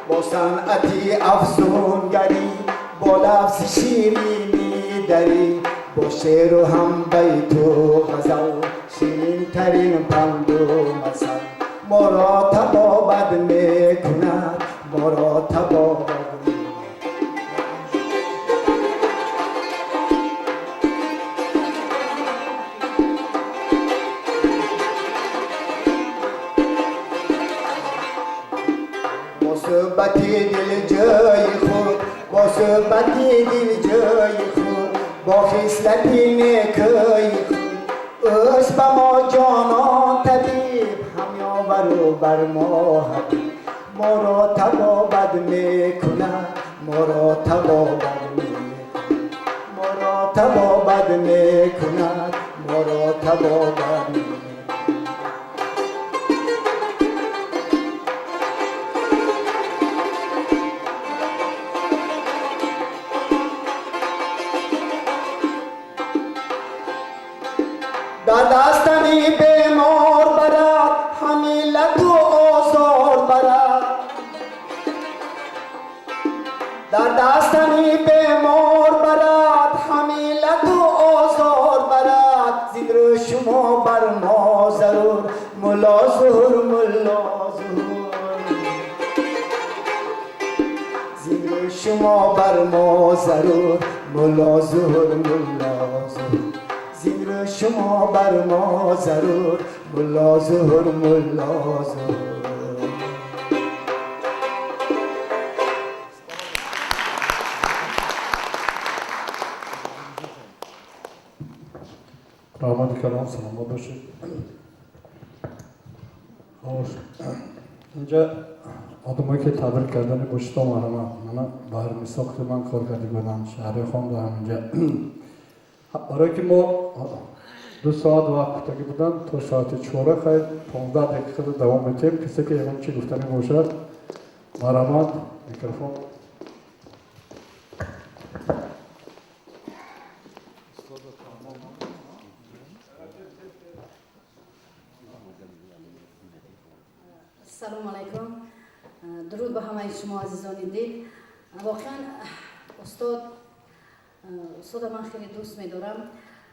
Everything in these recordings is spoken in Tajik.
Бо санъати афзунгарӣ, бо лафзи ширини дарӣ, бо шеъру ҳам байту ғазал, ширинтарин панду масал. Моро табобат мекунад, моро табобат мекунад. Бо суҳбати дилҷӯи худ, бо суҳбати дилҷӯи худ, бо хислати некӯи худ, ӯст ба мо ҷонон табиб, ҳамёвару бар мо ҳабиб. Моро табобат мекунад, моро табобат мекунад, моро табобат мекунад, моро табобат мекунад. Дар дастани бемор барад, ҳамилату озор барад. Дар дастани бемор барад, ҳамилату озор барад. Зикру шумо бар мо зарур, Мулло Зуҳур, Мулло Зуҳур. Зикру шумо бар мо зарур, Мулло Зуҳур, Мулло Зуҳур. Зикру шумо бар мо зарур, Мулло Зуҳур, Мулло Зуҳур. Раҳмати калом, саломат бошед. Хош, инҷа одамое ки табрик кардани бошито, марҳамат. Мана баҳри мисол ки ман кор карда будам, шаҳри хон дар ҳаминҷа. Барое ки мо 2 соат вақт гуфтагӣ будам, то соати 4, хайр, 15 дақиқа давом метиҳем. Касе ки ягон чи гуфтанӣ бошад, марҳамат, микрофон. Салому алайкум, дуруд ба ҳамаи шумо азизони дил. Воқеан, устод, устода ман хеле дӯст медорам.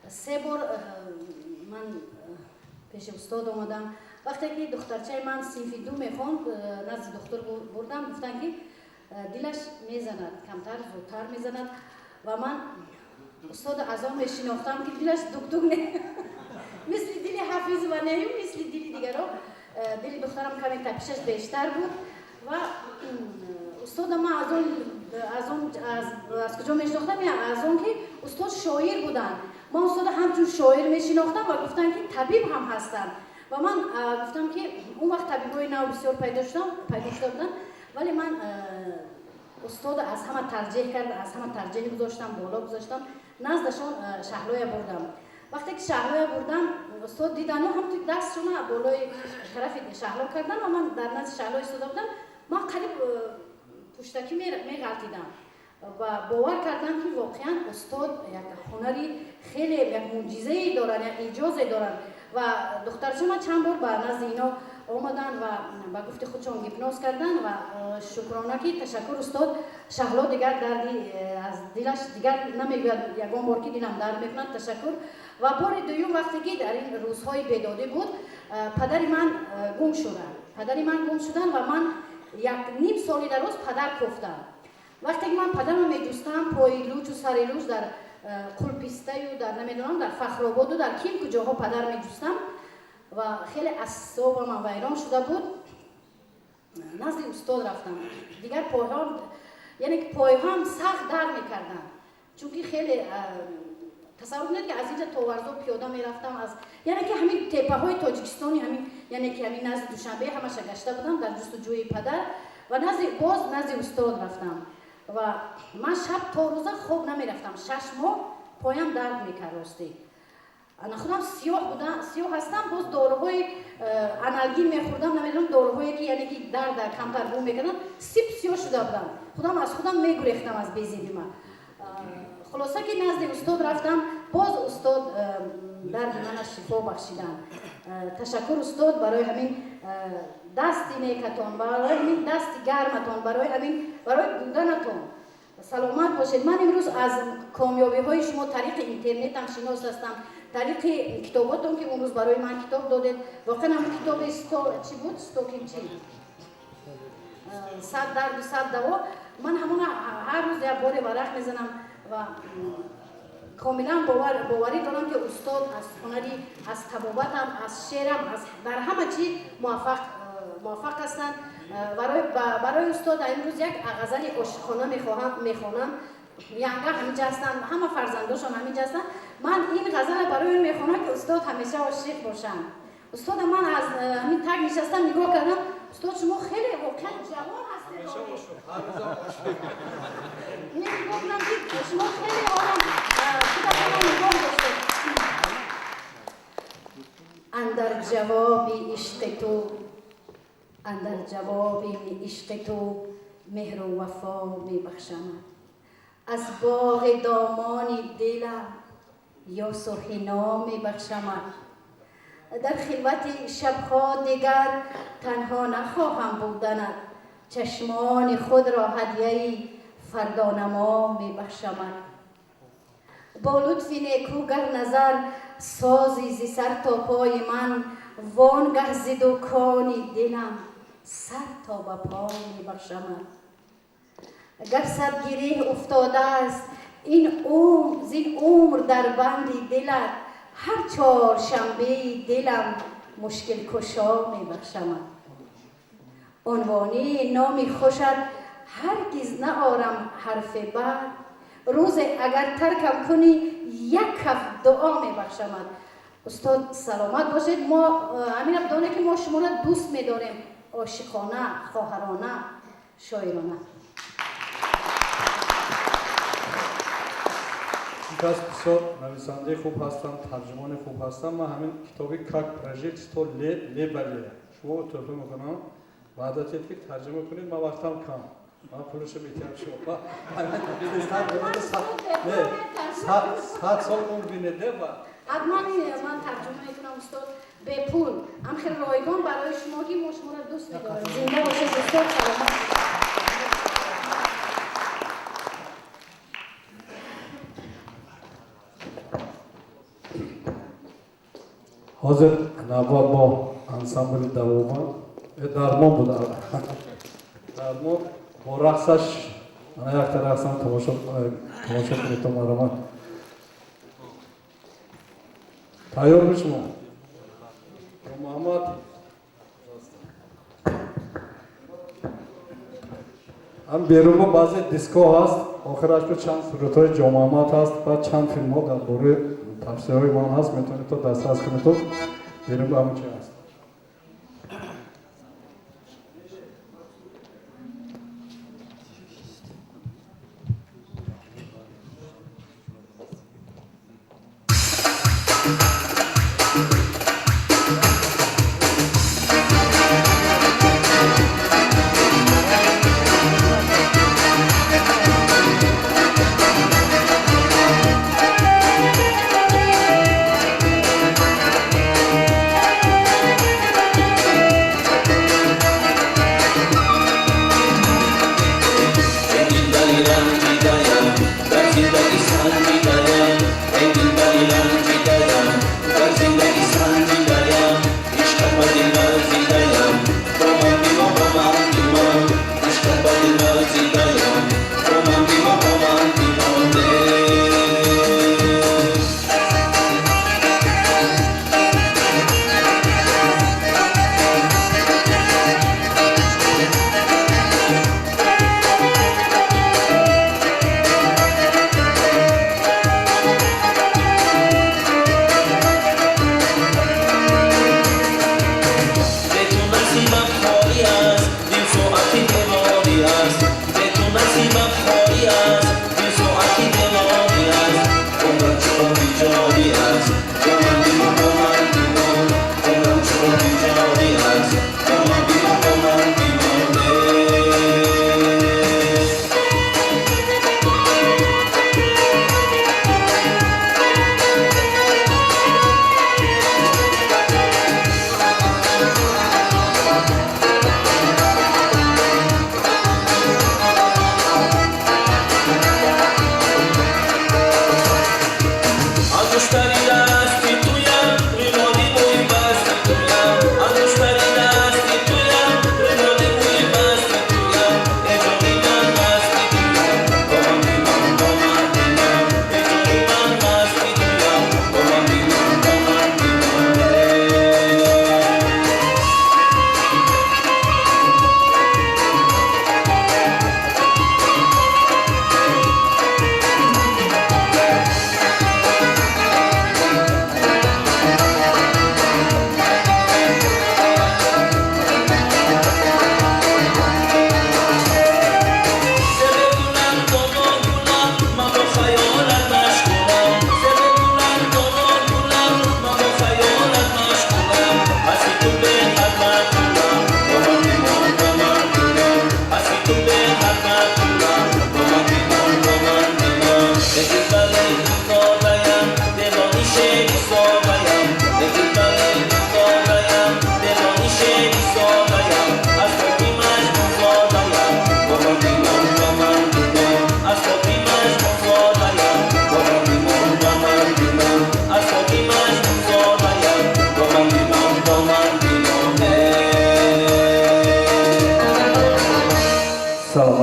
Се бор ман пеши устод омадам. Вақте ки духтарчаи ман синфи ду мехонд, назди духтур бурдам, гуфтанд, ки дилаш мезанад, камтар зудтар мезанад. Ва ман устода аз он мешинохтам, ки дилаш дук-дук не, мисли дили Ҳафиз ва не мисли дили дигаро. Дили духтарам каме тапишаш бештар буд. Ва устода ман аз он аз куҷо мешинохтам? Аз он ки устод шоир буданд. Ман устода ҳамчун шоир мешинохтам ва гуфтанд, ки табиб ҳам ҳастанд. Ва ман гуфтам, ки он вақт табибҳои нав бисёр пайдо шуда буданд, вале ман устода аз ҳама тарҷеҳ карда, аз ҳама тарҷеҳ гузоштам, боло гузоштам, наздашон Шаҳлоя бурдам. Вақте ки Шаҳлоя бурдам, устод дидану ҳамту дастшона болои тарафи Шаҳло кардан ва ман дар назди Шаҳло истода будам. Ман қариб пуштакӣ меғалтидам ва бовар кардам, ки воқеан устод як ҳунари хеле, як мӯъҷизае доранд, як эъҷозе доранд. Ва духтарча ман чанд бор ба назди ино омаданд ва ба гуфти худшон гипноз карданд. Ва шукрона, ки ташаккур, устод, Шаҳло дигар дарди аз дилаш дигар намегӯяд ягон бор, ки дилам дард мекунад. Ташаккур. Ва бори дуюм, вақте ки дар ин рӯзҳои бедодӣ буд, падари ман гум шуданд, падари ман гум шуданд ва ман як ним соли дароз падар кофтам. Вақте ки ман падарро меҷустам, пои лучу сари луч, дар Қулпистаю, дар намедонам, дар Фахрободу, дар ким куҷоҳо падар меҷустам ва хеле асобамам вайрон шуда буд. Назди устод рафтам. Дигар пойҳо, яъне ки пойҳоам сахт дард мекарданд, чунки хеле, тасаввур кунед, ки аз инҷа то Варзоб пиёда мерафтам, аз, яъне ки, ҳамин теппаҳои Тоҷикистони, ҳамин, яъне ки ҳамин назди Душанбе ҳамаша гашта будам дар ҷустуҷӯи падар. Ва назди, боз назди устод рафтам ва ман шаб то рӯза хоб намерафтам. 6 моҳ поям дард мекард. Ростӣ, ана худам сиёҳ будам, сиёҳ ҳастам, боз доруҳои аналгин мехӯрдам, намедонам, доруҳое ки, яъне ки дарда камтар бу мекардам. Сип сиёҳ шуда будам, худам аз худам мегурехтам аз безебима. Хулоса, ки назди устод рафтам. Боз устод дарди мана шифо бахшиданд. Ташаккур, устод, барои ҳамин дасти некатон, барои ҳамин дасти гарматон, барои ҳамин, барои буданатон. Саломат бошед. Ман имрӯз аз комёбиҳои шумо тариқи интернетам шинос ҳастам, тариқи китоботон, ки он рӯз барои ман китоб додед. Воқеан, ҳамин китоби чӣ буд, стокин чӣ, «Сад дарду сад даво», ман ҳамона ҳар рӯз як боре варақ мезанам ва комилан боварӣ дорам, ки устод аз ҳунари, аз табобатам, аз шеърам, аз дар ҳама чӣ муваффақ ҳастанд. Барои устод имрӯз як ғазали ошиқона мехонам. Янга ҳаминҷа ҳастанд, ҳама фарзандошон ҳаминҷа ҳастанд. Ман ин ғазала барои он мехонам, ки устод ҳамеша ошиқ бошанд. Устода ман аз ҳамин таг нишастам, нигоҳ кардам. Устод, шумо хеле воқеан ҷавон ҳастед. Нигоҳ кунам, ки шумо хеле ором худатонро нигоҳ доштед. Андар ҷавоби ишқи ту, андар ҷавоби ишқи ту меҳру вафо мебахшамад. Аз боғи домони дилам ёсу ҳино мебахшамад. Дар хилвати шабҳо дигар танҳо нахоҳам буданат. Чашмони худро ҳадияи фардонамо мебахшамад. Бо лутфи неку гар назар сози зи сар то пои ман, вонгаҳ зи дукони дилам сар то ба по мебахшамад. Гар сад гиреҳ уфтодааст ин зин умр дар банди дилат, ҳар чоршанбеи дилам мушкилкушо мебахшамад. Унвони номи хушат ҳаргиз наорам ҳарфи бад. Рӯзе агар таркам кунӣ, як каф дуо мебахшамад. Устод, саломат бошед. Мо ҳамина донед, ки мо шуморо дӯст медорем, ошиқона, хоҳарона, шоирона. Кас бисёр нависандаи хуб ҳастанд, тарҷумони хуб ҳастанд. Ман ҳамин китоби «Как прожить сто лет не болея» шумо тӯҳфа мекунам. Ваъда тед, ки тарҷума кунед. Ман вақтам кам, ман пулашо метиҳам. Шумо 100 сол умр бинед. Ҳатман ман тарҷума мекунам, устод, бепул, ҳам хеле ройгон барои шумо, ки мо шуморо дӯст медорем. Зинда бошед, устод, саломат. Ҳозир навбат бо ансамбли Давоба, Дармон буд, Дармон бо рақсаш. Ана якта рақсам тамошо кунед, то маромад тайёр бишмо. Муҳаммад, ҳам берунба баъзе диско ҳаст, охираш бо чанд суратҳои Ҷомуҳаммад ҳаст ва чанд филмҳо дар бораи тавсияҳои ман ҳаст. Метавонед то дастрас кунед, то берунба ҳамон чи ҳаст.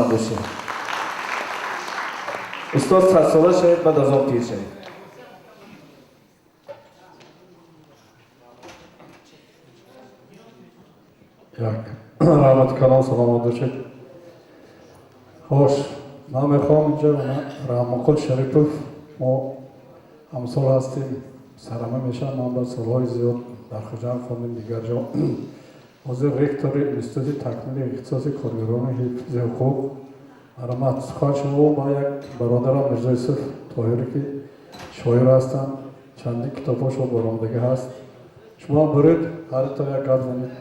Сарбаланд бошед. Устод, 100 сола шавед, баъд аз он пир шавед. Як раҳмати калон, саломат бошед. Хош, ман мехоҳам инҷа Раҳмонқул Шарипов, мо ҳамсол ҳастем, сарама мешавам, ман ба солҳои зиёд дар Хуҷанд хондем, дигар ҷо. Ҳозир ректори Институти такмили ихтисоси коргарони ҳифзи ҳуқуқ. Марҳамат, сухан шумо. Ба як бародарам Мирзо Юсуф Тоҳире, ки шоир ҳастанд, чандин китобҳошо баромадагӣ ҳаст. Шумо буред, ҳар то як гап занед.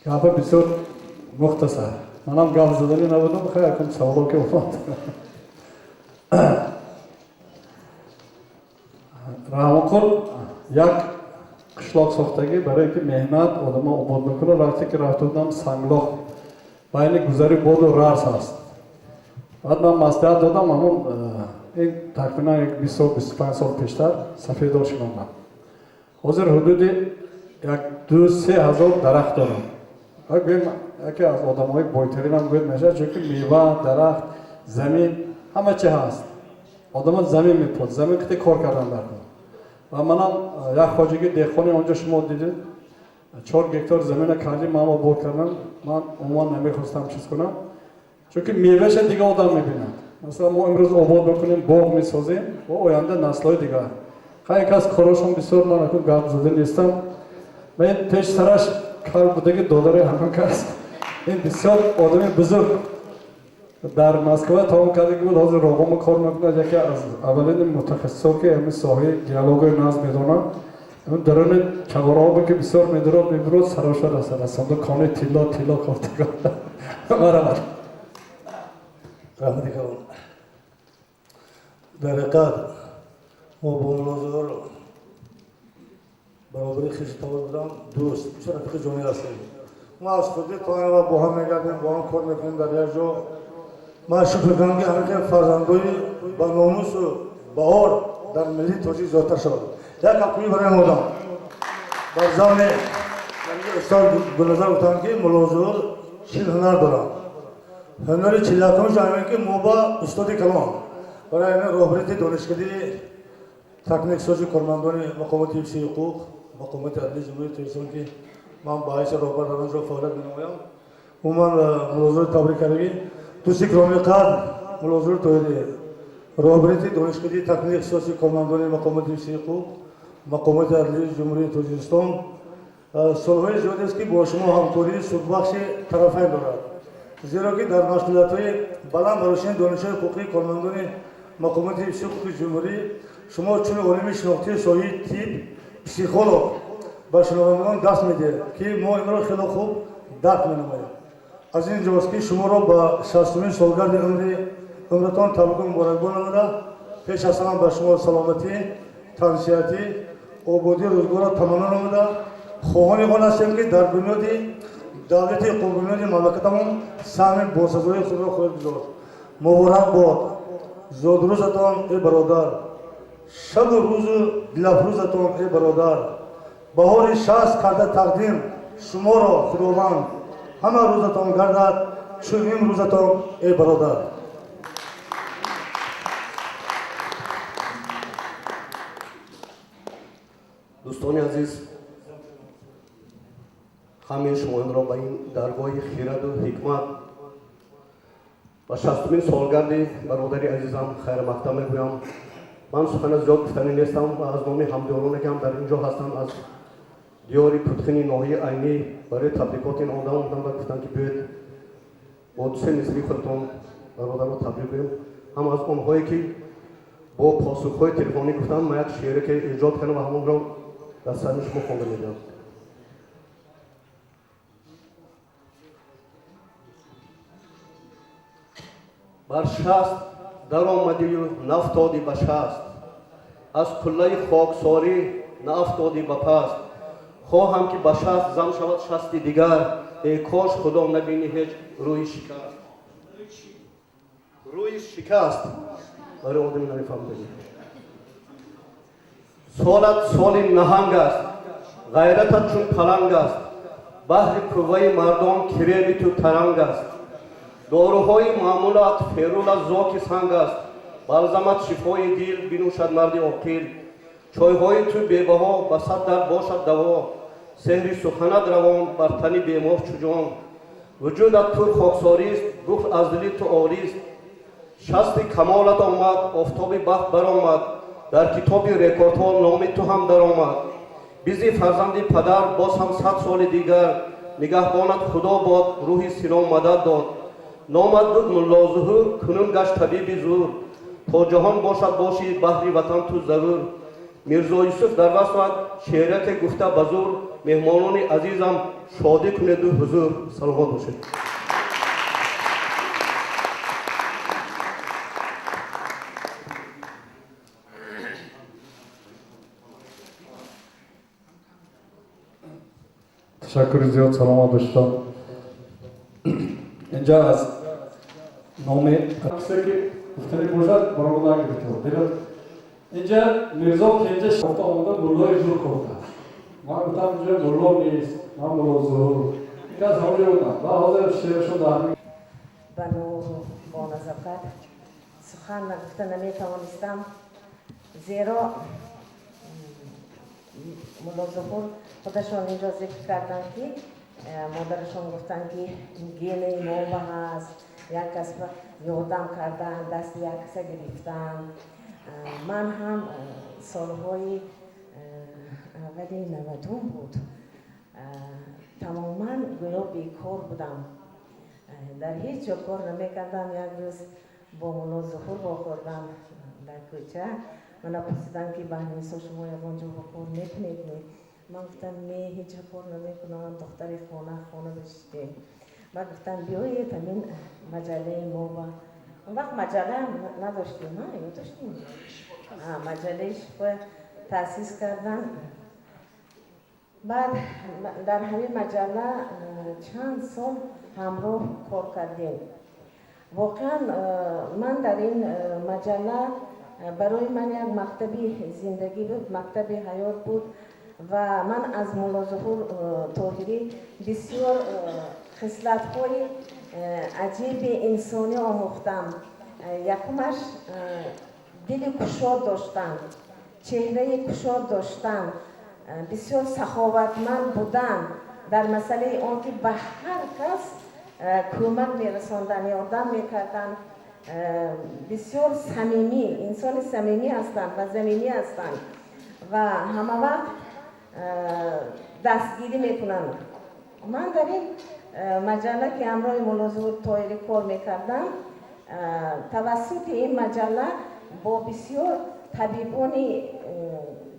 Гапа бисёр мухтасар, манам гап заданӣ набудам, хай, якум саволо ки омад. Раҳмонқул як қишлоқ сохтагӣ, барое ки меҳнат одамо обод мекунад. Вақте ки рафта будам, санглох байни гузари боду рарс ҳаст. Баъд ман маслиҳат додам, ҳамон ин тахминан як 20 сол, 25 сол пештар сафедор шинондам. Ҳозир ҳудуди як 2-3 ҳазор дарахт дорам. Гӯем, яке аз одамҳои бойтаринам гӯед мешавад, чунки мева, дарахт, замин, ҳама чи ҳаст. Одама замин мепод, замин қити кор кардан дар кор. Ва манам як хоҷагии деҳқони онҷо шумо дидед, 4 гектар замина кардим, ман обод кардам. Ман умуман намехостам чиз кунам, чунки меваша дига одам мебинад. Масалан, мо имрӯз обод мекунем, боғ месозем ва оянда наслҳои дигар. Хай, кас корошон бисёр, ман акун гап зада нестам. Ва ин пеш сараш кар будаги додари ҳамон кас, ин бисёр одами бузург, дар Москва тамом кардаги буд, ҳозир Роғома кор мекунад, яке аз аввалини мутахассисо, ки ҳамин соҳаи геологияи наз медонад. Ҳамин даруни чағораҳо ки бисёр медурод, мебурод, сароша расонда кони тилло, тилло кофтагон. Марҳамат. Раҳмати калон. Дар ҳақиқат, мо бо Муллозуҳур баробари хешу табор будам, дӯст, бисёр рафиқи ҷонӣ ҳастем. Мо аз хурдӣ то ва бо ҳам мегардем, бо ҳам кор мекунем дар як ҷо. Ман шукр мекунам, ки ҳамин фарзандои ба номусу баҳор дар миллии тоҷик зиёдтар шавад. Як капкӯӣ барои одам бар замни устод Гулназар гуфтанд, ки Муллозуҳур 40 ҳунар доранд. Ҳунари 41-умаш ҳамин, ки мо ба устоди калон барои ҳамин роҳбарияти донишкадаи такмили ихтисоси кормандони мақомоти ҳифзи ҳуқуқ, мақомоти адлии Ҷумҳурии Тоҷикистон, ки ман ба ҳайси роҳбар дар он ҷо фаъолият менамоям, умуман Муллозуҳур табрик кардагӣ. Дӯсти гиромии қадр Муллозуҳур Тоҳирӣ, роҳбарияти донишкадаи такмили ихтисоси кормандони мақомоти ҳифзи ҳуқуқ, мақомоти адлии Ҷумҳурии Тоҷикистон солҳои зиёдест, ки бо шумо ҳамкории судбахши тарафайн дорад, зеро ки дар масъулиятҳои баланд бардоштани донишҳои ҳуқуқии кормандони мақомоти ҳифзи ҳуқуқи ҷумҳурӣ шумо чун олими шинохтии соҳаи тиб, психолог ба шунавандагон даст медиҳед, ки мо инро хело хуб дарк менамоем. Аз ин ҷост, ки шуморо ба 60-умин солгарди умри умратон табрику муборакбод намуда, пеш аз ҳама ба шумо саломатӣ, тансиҳатӣ, ободии рӯзгорро таманно намуда, хоҳони он ҳастем, ки дар бунёди давлати ҳуқуқбунёди мамлакатамон саҳми босазои худро хоҳед гузошт. Муборак бод зодрӯзатон, эй бародар, шабу рӯзу дилафрӯзатон, эй бародар. Баҳори 60 карда тақдим шуморо Худованд, ҳама рӯзатон гардад чун имрӯзатон, эй бародар. Дӯстони азиз, ҳамаи шумоёнро ба ин даргоҳи хираду ҳикмат ва 60-умин солгарди бародари азизам хайрмақдам мегӯям. Ман сухана зиёд гуфтанӣ нестам ва аз номи ҳамдиёроне, ки ҳам дар ин ҷо ҳастанд, аз диёри Путхини ноҳияи Айнӣ барои табрикоти ин одам омадам ва гуфтанд, ки биёед, бо дусе мисри худатон бародарро табрик гӯем. Ҳам аз онҳое, ки бо посухҳои телефонӣ гуфтанд, ман як шеъре ки эҷод кардам ва ҳамонро дар саҳни шумо хонда медиҳам. Бар 60 даромадию нафтодӣ ба 60, аз қуллаи хоксорӣ наафтодӣ ба паст. Хоҳам, ки ба 60 зам шавад 60-и дигар, э кош, Худо, набинӣ ҳеҷ рӯи шикаст, рӯи шикаст. Барои одами намефаҳмидагӣ, солат соли наҳанг аст, ғайратат чун паланг аст. Баҳри қувваи мардон киреми ту таранг аст. Доруҳои маъмулат ферула зоки санг аст. Балзамат шифои дил бинӯшад марди оқил. Чойҳои ту бебаҳо ба сад дард бошад даво. Сеҳри суханат равон бар тани бемор чуҷон. Вуҷудат пур хоксорист, бухл аз дили ту орист. Шасти камолат омад, офтоби бахт баромад. Дар китоби рекордҳо номи ту ҳам даромад. Бизи фарзанди падар боз ҳам 100 соли дигар. Нигаҳбонат Худо бод, рӯҳи сино мадад дод. Номат буд Мулло Зуҳур, кунун гашт табиби зур. То ҷаҳон бошад бошӣ, баҳри ватан ту зарур. Мирзо Юсуф дар васфат шеъраке гуфта ба зур. Меҳмонони азизам шодӣ кунеду ҳузур. Саломат бошед. Ташаккури зиёд, саломат бошед. Инҷа аз номи касе ки гуфтанӣ бошад баромада гирифта. Инҷа Мирзо Кенҷа кофта омада муллои зур кофтааст. Ман гуфтам инҷа мулло нест, ман Мулло Зуҳур. Ин кас ҳамонҷо будам ва ҳозир шеършон дар ба нуру бо назокат сухан нагуфта наметавонистам, зеро Мулло Зуҳур худашон инҷо зикр карданд, ки модарашон гуфтанд, ки генаи мо ҳаст, як кас ёрдам кардан, дасти як каса гирифтан. Ман ҳам солҳои аввали 90-ум буд, тамоман гӯё бекор будам, дар ҳеҷ ҷо кор намекардам. Як рӯз бо Мулло Зуҳур вохӯрдам дар кӯча. Мана пурсидам, ки Баҳринисо, шумо ягон ҷо кор мекунед? Ман гуфтам, не, ҳеҷ ҷо кор намекунам, духтари хона бишитем. Баъд гуфтам, биёед ҳамин маҷаллаи мо. Ба он вақт маҷаллаам надоштем, ё доштем? Маҷаллаи Шифо таъсис кардан. Баъд дар ҳамин маҷалла чанд сол ҳамроҳ кор кардем. Воқеан ман дар ин маҷалла, барои ман як мактаби зиндагӣ буд, мактаби ҳаёт буд ва ман аз Мулло Зуҳур Тоҳирӣ бисёр хислатҳои аҷиби инсонӣ омӯхтам. Якумаш, дили кушод доштан, чеҳраи кушод доштан, бисёр саховатманд будан дар масъалаи он ки ба ҳар кас кӯмак мерасондан, ёрдам мекардан. Бисёр самимӣ, инсони самимӣ ҳастанд ва заминӣ ҳастанд ва ҳамавақт дастгирӣ мекунанд. Ман дар ин маҷалла, ки ҳамроҳи Мулло Зуҳур Тоҳирӣ кор мекардам, тавассути ин маҷалла бо бисёр табибони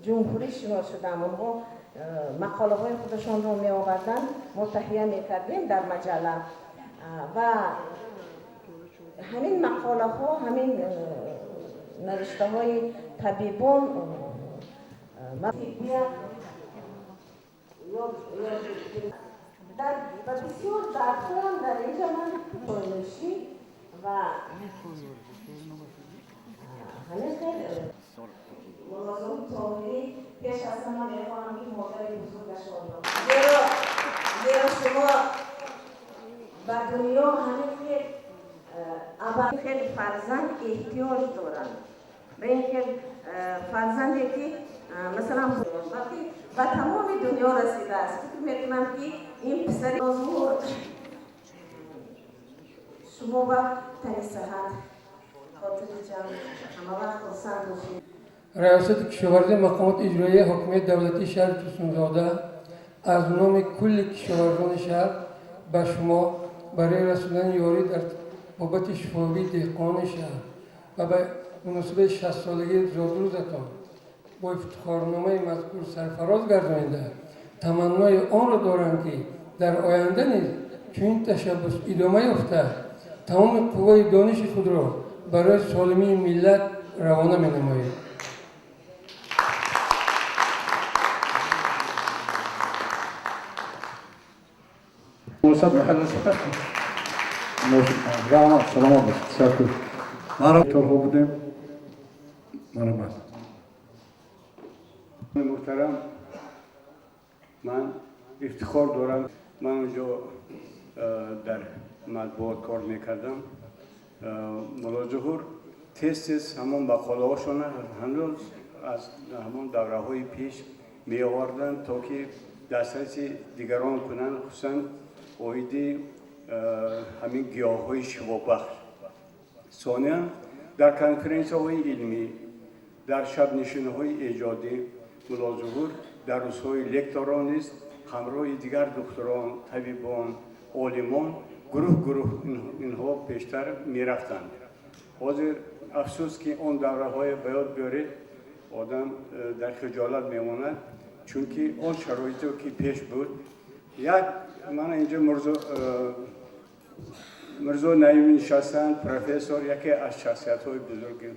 ҷумҳурӣ шинос шудам. Онҳо мақолаҳои худашонро меоварданд, мо таҳия мекардем дар маҷалла ва ҳамин мақолаҳо, ҳамин навиштаҳои табибон ва бисёр дардҳоам дар инҷа ман чойнӯшӣ ва ҳамин хел. Мулло Зуҳур Тоҳирӣ, пеш аз ҳама мехоҳам, ки модари бузургашонро, зеро шумо ба дунё ҳамин хел хел фарзанд эҳтиёҷ доранд, ба ин хел фарзанде, ки масалан вақте ба тамоми дунё расидааст. Фикр мекунам, ки ин писари Зуҳур, шумо ба тани саҳат, хотири ҷамъ, ҳамавақт хурсанд бошед. Раёсати кишоварзии мақомоти иҷроияи ҳокимияти давлатии шаҳри Турсунзода аз номи кулли кишоварзони шаҳр ба шумо барои расондани ёрӣ дар бобати шифоёбии деҳқонони шаҳр ва ба муносибати 60-солагии зодрӯзатон бо ифтихорномаи мазкур сарфароз гардонида, таманнои онро дорам, ки дар оянда низ чунин ташаббус идома ёфта, тамоми қувваи дониши худро барои солимии миллат равона менамоед. Бошад, маҳалла раҳмат, саломат бошед, ташаккур. Торҳо будем, марҳамат. Муҳтарам, ман ифтихор дорам. Ман онҷо дар матбуот кор мекардам. Мулло Зуҳур тез-тез ҳамон мақолаҳошона ҳанӯз аз ҳамон давраҳои пеш меоварданд, то ки дастраси дигарон кунанд, хусусан оиди ҳамин гиёҳҳои шифобахш. Сониян, дар конференсияҳои илмӣ, дар шабнишиниҳои эҷодӣ Мулло Зуҳур дар рӯзҳои лекторон низ ҳамроҳи дигар духтурон, табибон, олимон гурӯҳ гурӯҳ инҳо пештар мерафтанд. Ҳозир афсӯс, ки он давраҳое ба ёд биёред, одам дар хиҷолат мемонад, чунки он шароите, ки пеш буд, як мана инҷо Мирзо Наимӣ нишастанд, профессор, яке аз шахсиятҳои бузурги,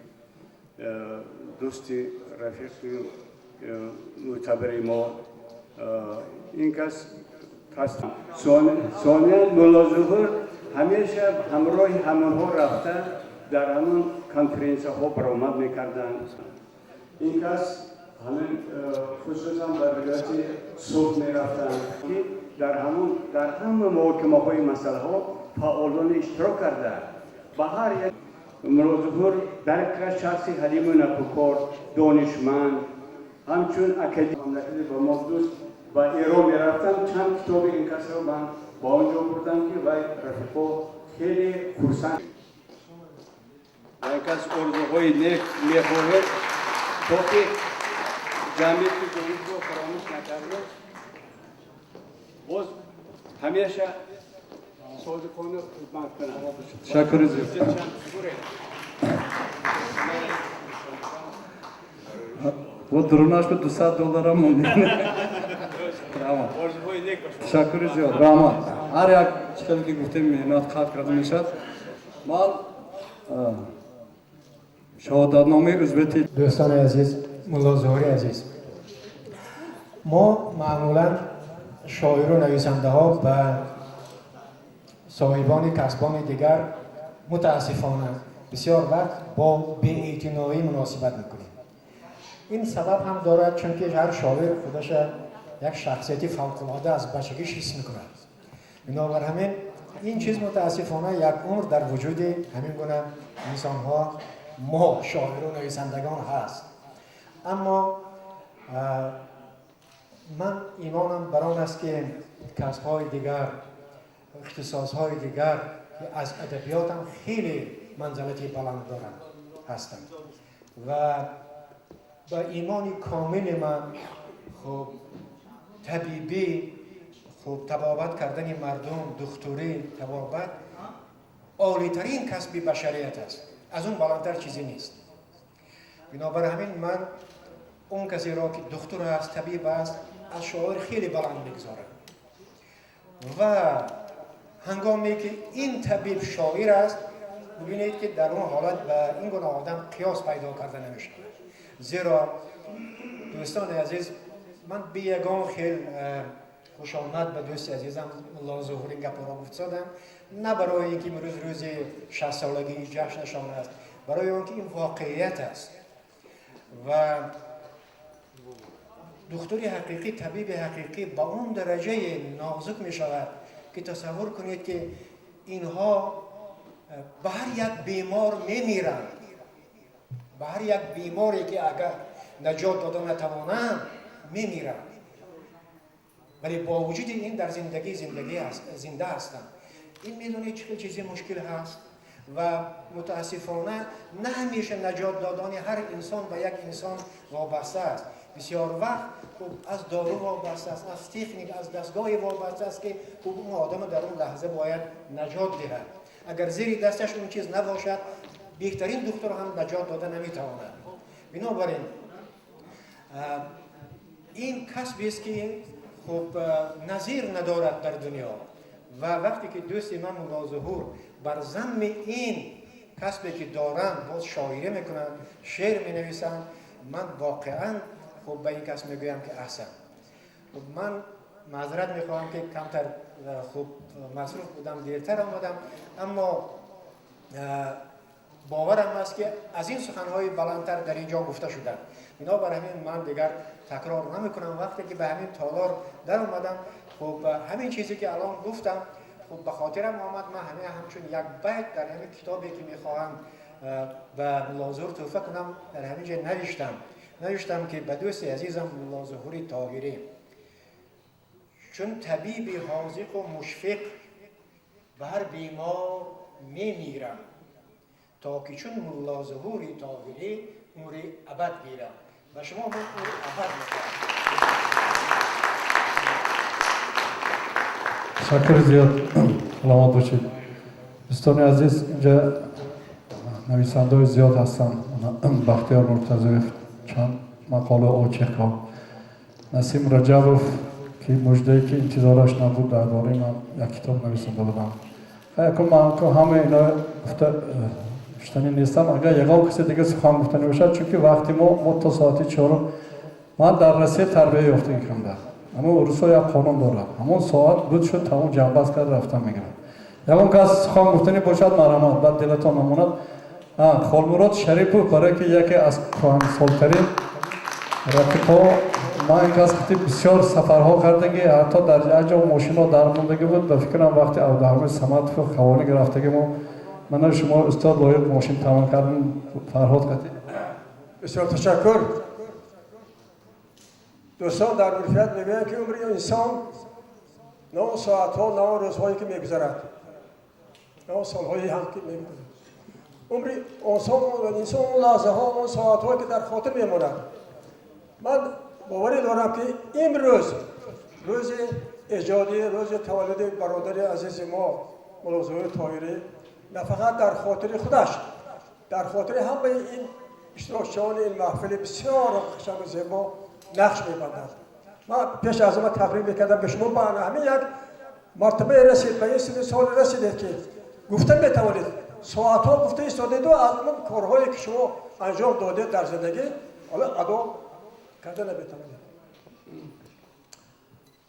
дӯсти, рафиқи мӯътабари мо ин кас. Сониян, Мулло Зуҳур ҳамеша ҳамроҳи ҳамонҳо рафта, дар ҳамон конференсияҳо баромад мекарданд. Ин кас ҳамин хусусан ба вилояти Суғд мерафтанд, ки дар ҳамон дар ҳама муҳокимаҳои масъалаҳо фаъолона иштирок карда, ба ҳар як. Мулло Зуҳур дар ҳақиқат шахси ҳалиму накӯкор, донишманд, ҳамчун академик мамлакати ба мо дӯст ба Эрон мерафтам, чанд китоби ин касро ман ба он ҷо бурдам, ки вай рафиқо хеле хурсанд. Ва ин кас орзуҳои нек мехоҳед, то ки ҷамъияти донишро фаромӯш накарда, боз ҳамеша содиқона хидмат кунад. Ташаккури зиёд. Вот дурунаш ба 200 доллара монд. Раҳмат. Орзуҳои нек ба шумо. Ташаккури зиёд, раҳмат. Ҳар як чӣ ки гуфтем, меҳнат қадр карда мешавад. Ман шаҳодатномаи узвети Дӯстони азиз, Мулло Зуҳури азиз, мо маъмулан шоиру нависандаҳо ба соҳибони касбони дигар мутаассифона бисёр вақт бо беэътиноӣ муносибат мекунем. Ин сабаб ҳам дорад, чунки ҳар шоир худаша як шахсияти фавқулода аз бачагиш ҳис мекунад. Бинобар ҳамин ин чиз мутаассифона як умр дар вуҷуди ҳамин гуна инсонҳо, мо шоиру нависандагон, ҳаст. Аммо ман имонам бар он аст, ки касбҳои дигар, ихтисосҳои дигар, ки аз адабиётам хеле манзалати баланд доранд, ҳастанд. Ва ба имони комили ман, хуб, табибӣ, хуб, табобат кардани мардум, духтурӣ, табобат олитарин касби башарият аст, аз он баландтар чизе нест. Бинобар ҳамин ман он касеро, ки духтур аст, табиб аст, аз шоир хеле баланд мегузорам. Ва ҳангоме ки ин табиб шоир аст, бибинед, ки дар он ҳолат ба ин гуна одам қиёс пайдо карда намешавад. Зеро, дӯстони азиз, ман бе ягон хел хушомад ба дӯсти азизам Мулло Зуҳур ин гапҳоро гуфтсодам, на барои ин ки имрӯз рӯзи 60-солагии ҷашнашон аст, барои он ки ин воқеият аст. Ва духтури ҳақиқӣ, табиби ҳақиқӣ ба он дараҷае нозук мешавад, ки тасаввур кунед, ки инҳо ба ҳар як бемор мемиранд, ба ҳар як беморе, ки агар наҷот дода натавонанд, мемиранд, вале бо вуҷуди ин дар зиндагӣ зинда ҳастанд. Ин медонед, чӣ хел чизи мушкил ҳаст. Ва мутаассифона на ҳамеша наҷот додани ҳар инсон ба як инсон вобаста аст. Бисёр вақт, хуб, аз дору вобаста аст, аз техник, аз дастгоҳе вобаста аст, ки, хуб, он одама дар он лаҳза бояд наҷот диҳад. Агар зери дасташ он чиз набошад, беҳтарин духтур ҳам наҷот дода наметавонад. Бинобар ин ин касбест, ки, хуб, назир надорад дар дунё. Ва вақте ки дӯсти ман Мулло Зуҳур бар замми ин касбе, ки доранд, боз шоирӣ мекунанд, шеър менависанд, ман воқеан, хуб, ба ин кас мегӯям, ки аҳсан. Хуб, ман маъзарат мехоҳам, ки камтар, хуб, масруф будам, дертар омадам, аммо боварам аст, ки аз ин суханҳои баландтар дар ин ҷо гуфта шуданд. Бинобар ҳамин ман дигар такрор намекунам. Вақте ки ба ҳамин толор даромадам خب همین چیزی که الان گفتم خب به خاطرم آمد. من همه همچون یک بیت در همین کتابی که میخواهم به ملا ظهور تحفه کنم در همین جا نوشتم که به دوست عزیزم ملا ظهور طاهری، چون طبیب حاذق و مشفق به هر بیمار میمیرم، تا که چون ملا ظهور طاهری عمر ابد گیرم. و شما من عمر ابد میخواهم. Ташаккури зиёд, саломат бошед. Дӯстони азиз, инҷа нависандаҳои зиёд ҳастанд. Бахтиёр Муртазоев чанд мақола, очеркҳо, Насим Раҷабов, ки муждае ки интизораш набуд, дар бораи ман як китоб нависонда будам. Якум ман ҳама ино гуфта гуфтанӣ нестам. Агар ягон касе дига сухан гуфтанӣ бошад, чунки вақти мо то соати 4. Ман дар Россия тарбия ёфтагӣ кардам. Ҳамон урусҳо як қонун дорад, ҳамон соат буд шуд, тамом, ҷамъбаст кард, рафта мегирад. Ягон кас сухан гуфтанӣ бошад, марҳамат, баъд дилатон намонад. Холмурод Шарипов, барое ки яке аз кӯҳансолтарин рафиқҳо, ман ин кас хати бисёр сафарҳо кардагӣ, ҳатто дар як ҷо мошино дармондагӣ буд. Ба фикрам, вақти Абдуҳамид Саматов хавонӣ рафтагӣ мо мана шумо устод лоиқ мошин тамом кардем, Фарҳод қати. Бисёр ташаккур. Дӯстон, дар урфият мегӯянд, ки умри инсон на он соатҳо, на он рӯзҳое ки мегузарад, на он солҳое ҳам ки мегузарад. Умри инсон он лаҳзаҳо, он соатҳое ки дар хотир мемонад. Ман боварӣ дорам, ки имрӯз рӯзи эҷодӣ, рӯзи таваллуди бародари азизи мо Муллозуҳури Тоҳирӣ на фақат дар хотири худаш, дар хотири ҳамаи ин иштирокчиёни ин маҳфили бисёр қашангу зебо нақш мебандад. Ман пеш аз ҳама табрик мекардам, ки шумо ба ҳамин як мартабае расид, ба ин синни соли расидед, ки гуфта метавонед, соатҳо гуфта истодеду аз он корҳое ки шумо анҷом додед дар зиндагӣ ҳоло адо карда наметавонед.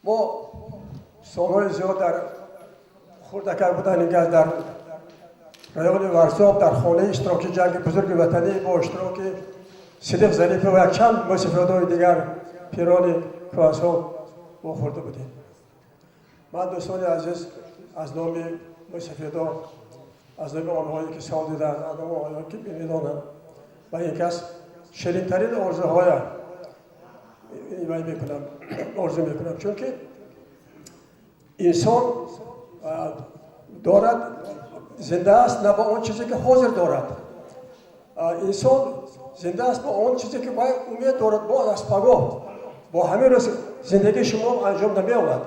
Мо солҳои зиёд дар хурдакак будан ингаз дар райони Варзоб дар хонаи иштироки ҷанги бузурги ватанӣ бо иштироки Сидиқ Зарипов ва якчанд мусофирдои дигар, пирони кӯҳансол вохӯрда будем. Ман, дӯстони азиз, аз номи мусофирдо, аз номи онҳое ки сол диданд, аз номи онҳое ки медонанд, ба ин кас ширинтарин орзуҳоя вай мекунам, орзу мекунам, чунки инсон дорад, зинда аст на ба он чизе ки ҳозир дорад, инсон зинда аст ба он чизе ки вай умед дорад боз аз пагоҳ. Бо ҳамин рӯз зиндагии шумо анҷом намеёбад.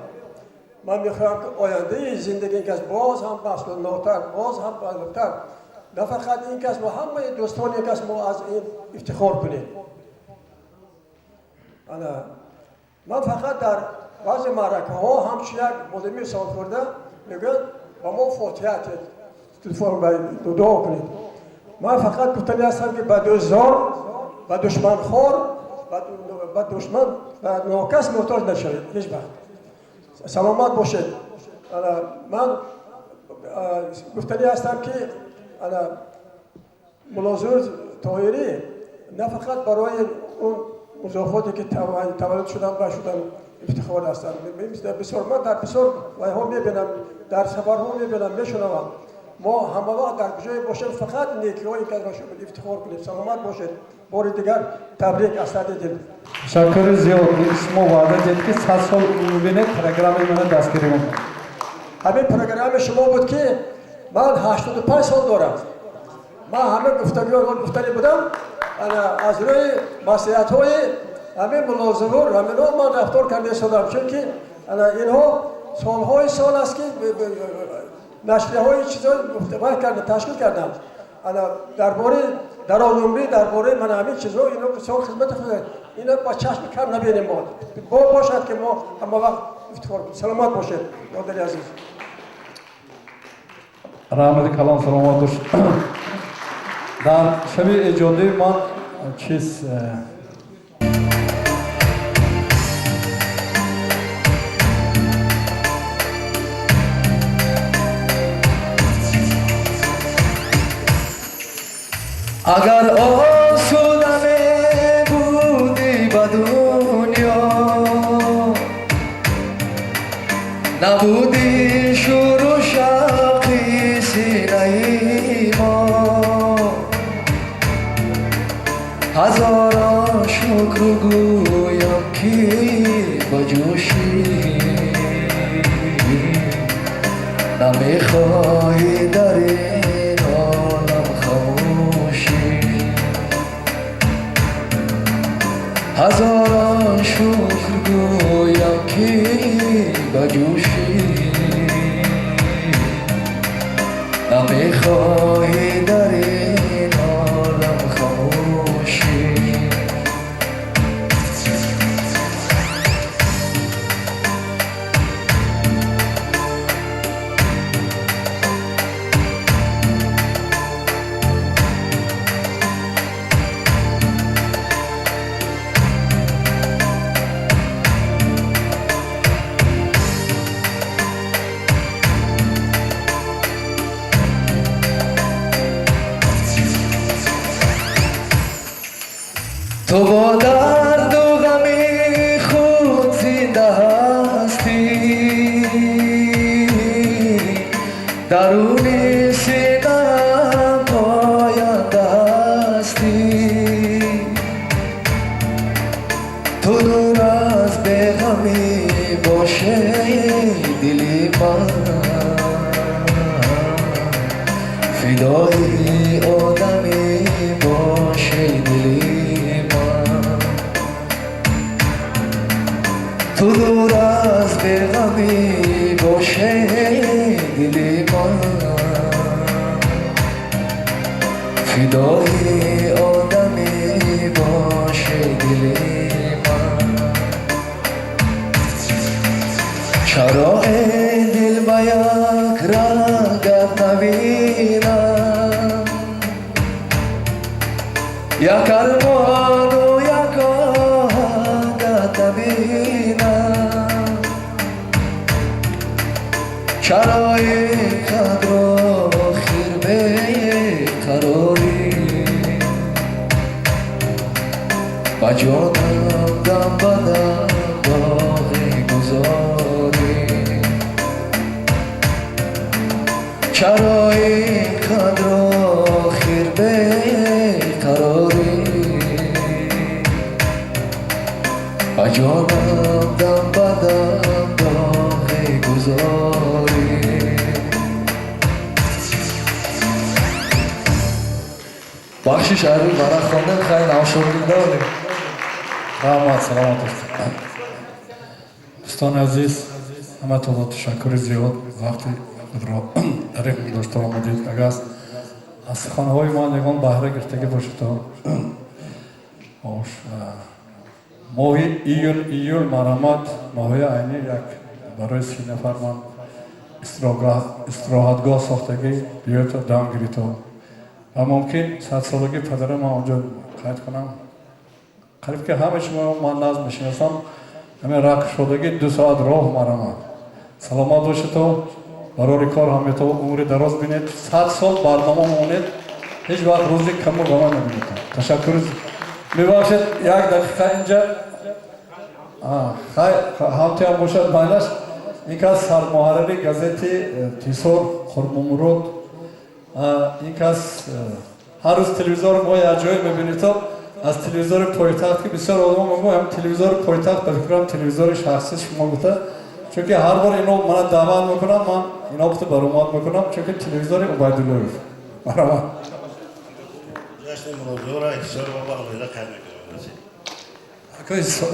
Ман мехоҳам, ки ояндаи зиндагии ин кас боз ҳам маҳсулнотар, боз ҳам бузургтар, на фақат ин кас, мо ҳамаи дӯстони ин кас мо аз ин ифтихор кунем. Ана ман фақат дар баъзе маъракаҳо ҳамчун як одами солхӯрда мегӯянд ба мо фотиҳа дуо кунед. Ман фақат гуфтани ҳастам, ки ба дӯстзор, ба душманхор, ба душман, ба нокас муҳтоҷ нашавед ҳеҷ вақт. Саломат бошед. Ман гуфтани ҳастам, ки ана Муллозуҳур Тоҳирӣ на фақат барои он музофоте ки таваллуд шудан ва шудан ифтихор ҳастанд. Бисёр ман дар бисёр вайҳо мебинам, дар сафарҳо мебинам, мешунавам. Мо ҳама вақт дар куҷое бошем, фақат некиҳои касро ифтихор кунем. Саломат бошед. Бори дигар табрик аз таҳти дил. Ташаккури зиёд. Шумо ваъда дед, ки 100 сол мебинед, программаи мана дастгирӣ мекунед. Ҳамин программаи шумо буд, ки ман 85 сол дорам. Ман ҳама гуфтагиҳо гуфтанӣ будам, аз рӯи маслиҳатҳои ҳамин Муллозуҳур, ҳаминҳо ман рафтор карда истодам, чунки инҳо солҳои сол аст, ки нашрияҳои чизо вай карда, ташкил карданд. Ана дар бораи дарозумрӣ, дар бораи мана ҳамин чизҳо ино бисёр хизмати худ. Ино ба чашми кар набинем, мо бо бошад, ки мо ҳама вақт ифтихор кунем. Саломат бошед, модари азиз. Раҳмати калон, саломат бош. Дар шаби эҷодӣ ман чиз Агар осуда мебудӣ ба дунё. Набуди шуру шавқи синаи мо. Ҳазорон шукру гӯям, ки ба ҷӯшӣ намехоҳӣ дар ин олам хомӯшӣ. Ҳазорон шукр гӯям, ки ба ҷӯшӣ намехоҳӣ дар ин олам хомӯшӣ. Ту бо дарду ғами худ зинда ҳастӣ, даруни синаам поянда ҳастӣ. Ту дур аз беғамӣ боше, дили ман, фидои одамӣ боше, дили ман. Ту дур аз беғамӣ боше, дили ман, фидои одамӣ боше, дили ман. Чаро эй дил ба як рангат набинам, як армону як оҳангат набинам? Чаро ин қадр охир беқарорӣ, ба ҷонам дам ба дам доғе гузорӣ? Чаро ин қадр охир беқарорӣ, ба ҷонам дам ба дам доғе гузорӣ? Бахшиш, арӯй варақ хондем, хай навшогирдонем. Раҳмат, саломат бошед. Дӯстони азиз, ҳаматонро ташаккури зиёд, вақти худро дариқ дошта омадед. Агар аз суханҳои ман ягон баҳра гирифтагӣ бошед, моҳи июн, июл, марҳамат, моҳи айнӣ як барои 30 нафар ман истироҳатгоҳ сохтагӣ, биёед дам гирито. Ва мумкин 100-солагии падарам ман онҷо қайд кунам. Қариб ки ҳама шумо ман назм мешиносам, ҳамин рақс шудагӣ 2 соат роҳ, марҳамат. Саломат бошед, барори кор ҳамето умри дароз бинед, 100 сол барнома монед, ҳеҷ вақт рӯзи каму ғама набинед. Ташаккур. Мебахшед, як дақиқа инҷа хай ҳамтиам бошад майнаш, ин кас сармуҳаррири газети Тисор Қурбонмурод, ин кас ҳар рӯз телевизор мо як ҷое мебинед, аз телевизори пойтахт, ки бисёр одамо мегӯям телевизори пойтахт, ба фикрам телевизори шахсӣ шумо гуфта, чунки ҳар бор ино мана даъват мекунам, ман ино гуфта баромад мекунам, чунки телевизори Убайдуллоев. Марҳамат. Ҷашни муродиёра ҳисор ва бағлира қайд мекунам.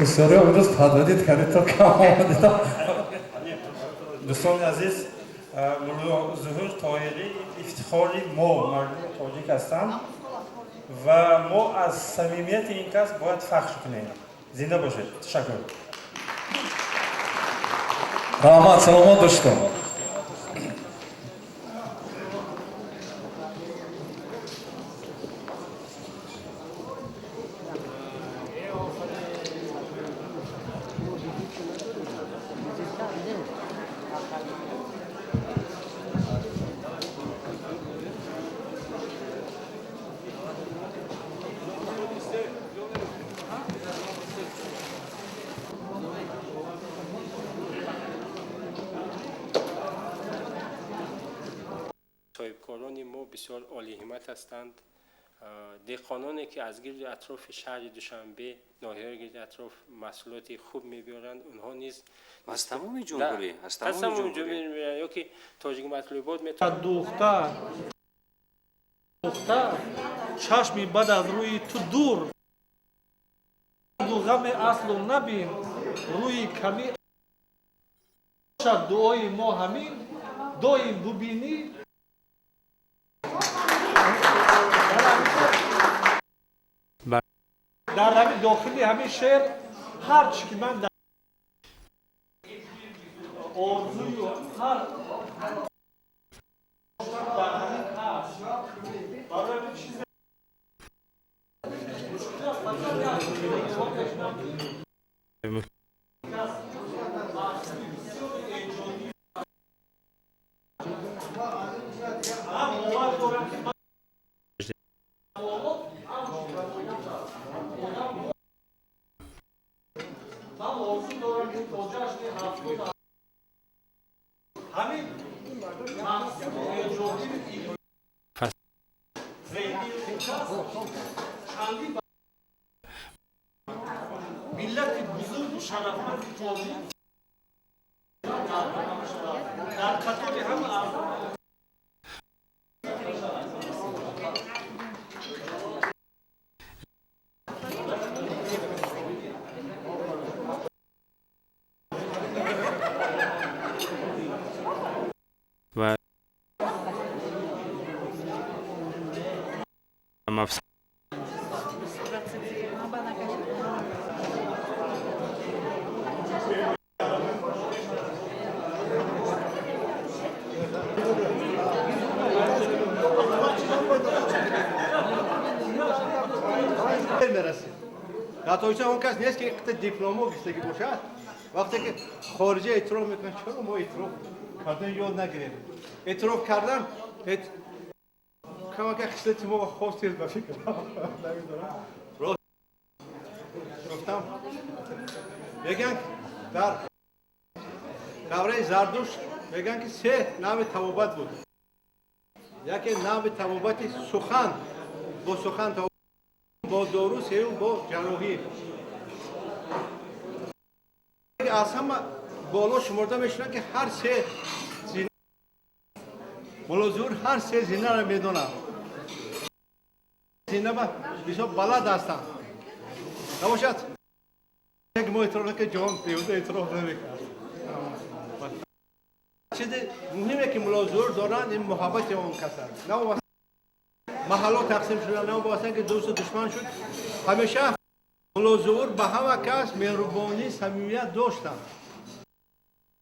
Ҳисориё имрӯз подводить кардед, то кам омадед. Дӯстони азиз, Мулло Зуҳур Тоҳирӣ ифтихори мо, мардуми тоҷик ҳастанд ва мо аз самимияти ин кас бояд фахр кунем. Зинда бошед. Ташаккур. Раҳмат, саломат бошед. Ҳамкорони мо бисёр олиҳиммат ҳастанд. Деҳқононе ки аз гирди атрофи шаҳри Душанбе, ноҳияҳои гирди атроф маҳсулоти хуб мебиёранд, онҳо низ аз тамоми ҷумҳурӣ, аз тамоми ҷумҳурӣ ё ки тоҷик матлубот метавонад. Духтар, духтар, чашми бад аз рӯи ту дур, ғами аслу набин, рӯи камӣ бошад дуои мо ҳамин, доим бубинӣ. Дар ҳамин дохили ҳамин шеър ҳар чӣ ки ман орзую ҳар дар ҳамин ҳаст, барои ҳамин чизе мушкил аст, фақат як мешунам ки кас маҳсули бисёри эҷодӣ ҳам бовар дорам ки ман орзу дорам ки то ҷашни 70 ҳамин маҳсули эҷодии зеҳнии кас чандин миллати бузургу шарафманди тоҷик дар қатори ҳама ва мерасид. Дар Тоҷикистон он кас нест ки қита дипломо гирифтагӣ бошад. Вақте ки хориҷа эътироф мекунанд, чаро мо эътироф кардан ёд нагирем? Эътироф кардан камака хислати мо хос тез ба фикр намедонам. Рост гуфтам, мегӯянд дар давраи Зардушт, мегӯянд ки се навъи табобат буд. Яке навъи табобати сухан, бо сухан, бо дору, сеюм бо ҷарроҳӣ. Аз ҳама боло шуморда мешаванд ки ҳар се зина Мулло Зуҳур ҳар се зинаро медонад. Зина ба бисёр балад ҳастанд. Набошад як мо эътироф ки ҷон беҳуда эътироф намекард. Чизи муҳиме ки Мулло Зуҳур доранд, ин муҳаббати он кас аст. На маҳалло тақсим шуда, на вобаста ки дӯсту душман шуд, ҳамеша Мулло Зуҳур ба ҳама кас меҳрубонӣ, самимият доштанд.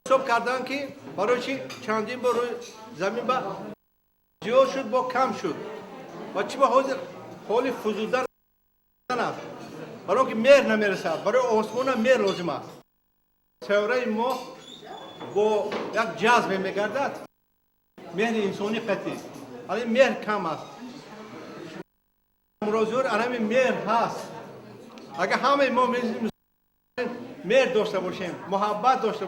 Ҳисоб карданд ки барои чи чандин бор рӯи замин ба зиёд шуд, бо кам шуд ва чи ба ҳозир ҳоли фузудан аст, барои он ки меҳр намерасад, барои осмонам меҳр лозим аст. Сайёраи мо бо як ҷазбе мегардад, меҳри инсонӣ қатъӣ, вале меҳр кам аст. Мулло Зуҳур анами меҳр ҳаст. Агар ҳамаи мо меҳр дошта бошем, муҳаббат дошта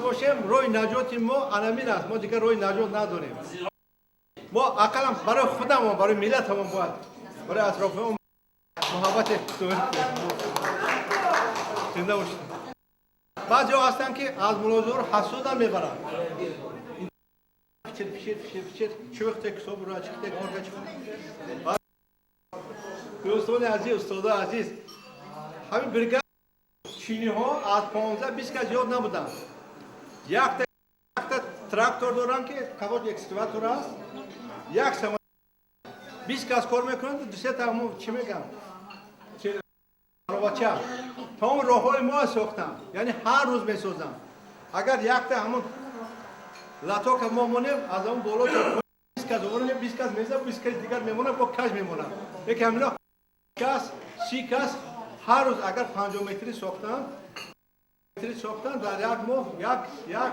бошем, роҳи наҷоти мо анамин аст. Мо дигар роҳи наҷот надорем. Мо ақаллан барои худамон, барои миллатамон бояд, барои атрофимон муҳаббати зинда бошем. Баъзеҳо ҳастанд ки аз Мулло Зуҳур ҳасудам мебаранд. Фичир, фичир, фичир, фичир, чӯхте китобро, чихте корка, чихте. Дӯстони азиз, устодои азиз, ҳамин бригада чиниҳо аз 15-20 кас зиёд набуданд. Якта трактор доранд ки кавоч экскаватор аст, як сама 20 кас кор мекунанд, ду-се та ҳамон чӣ мегӯям, аробача. Тамоми роҳҳои мо сохтанд, яъне ҳар рӯз месозанд. Агар якта ҳамон латока мо монем, аз ҳамон боло 20 кас оварем, 20 кас мезанад, 20 кас дигар мемонад, бо каж мемонад. Яке ҳамино кас, 30 кас ҳар рӯз агар 50 метрӣ сохтанд, дар як моҳ як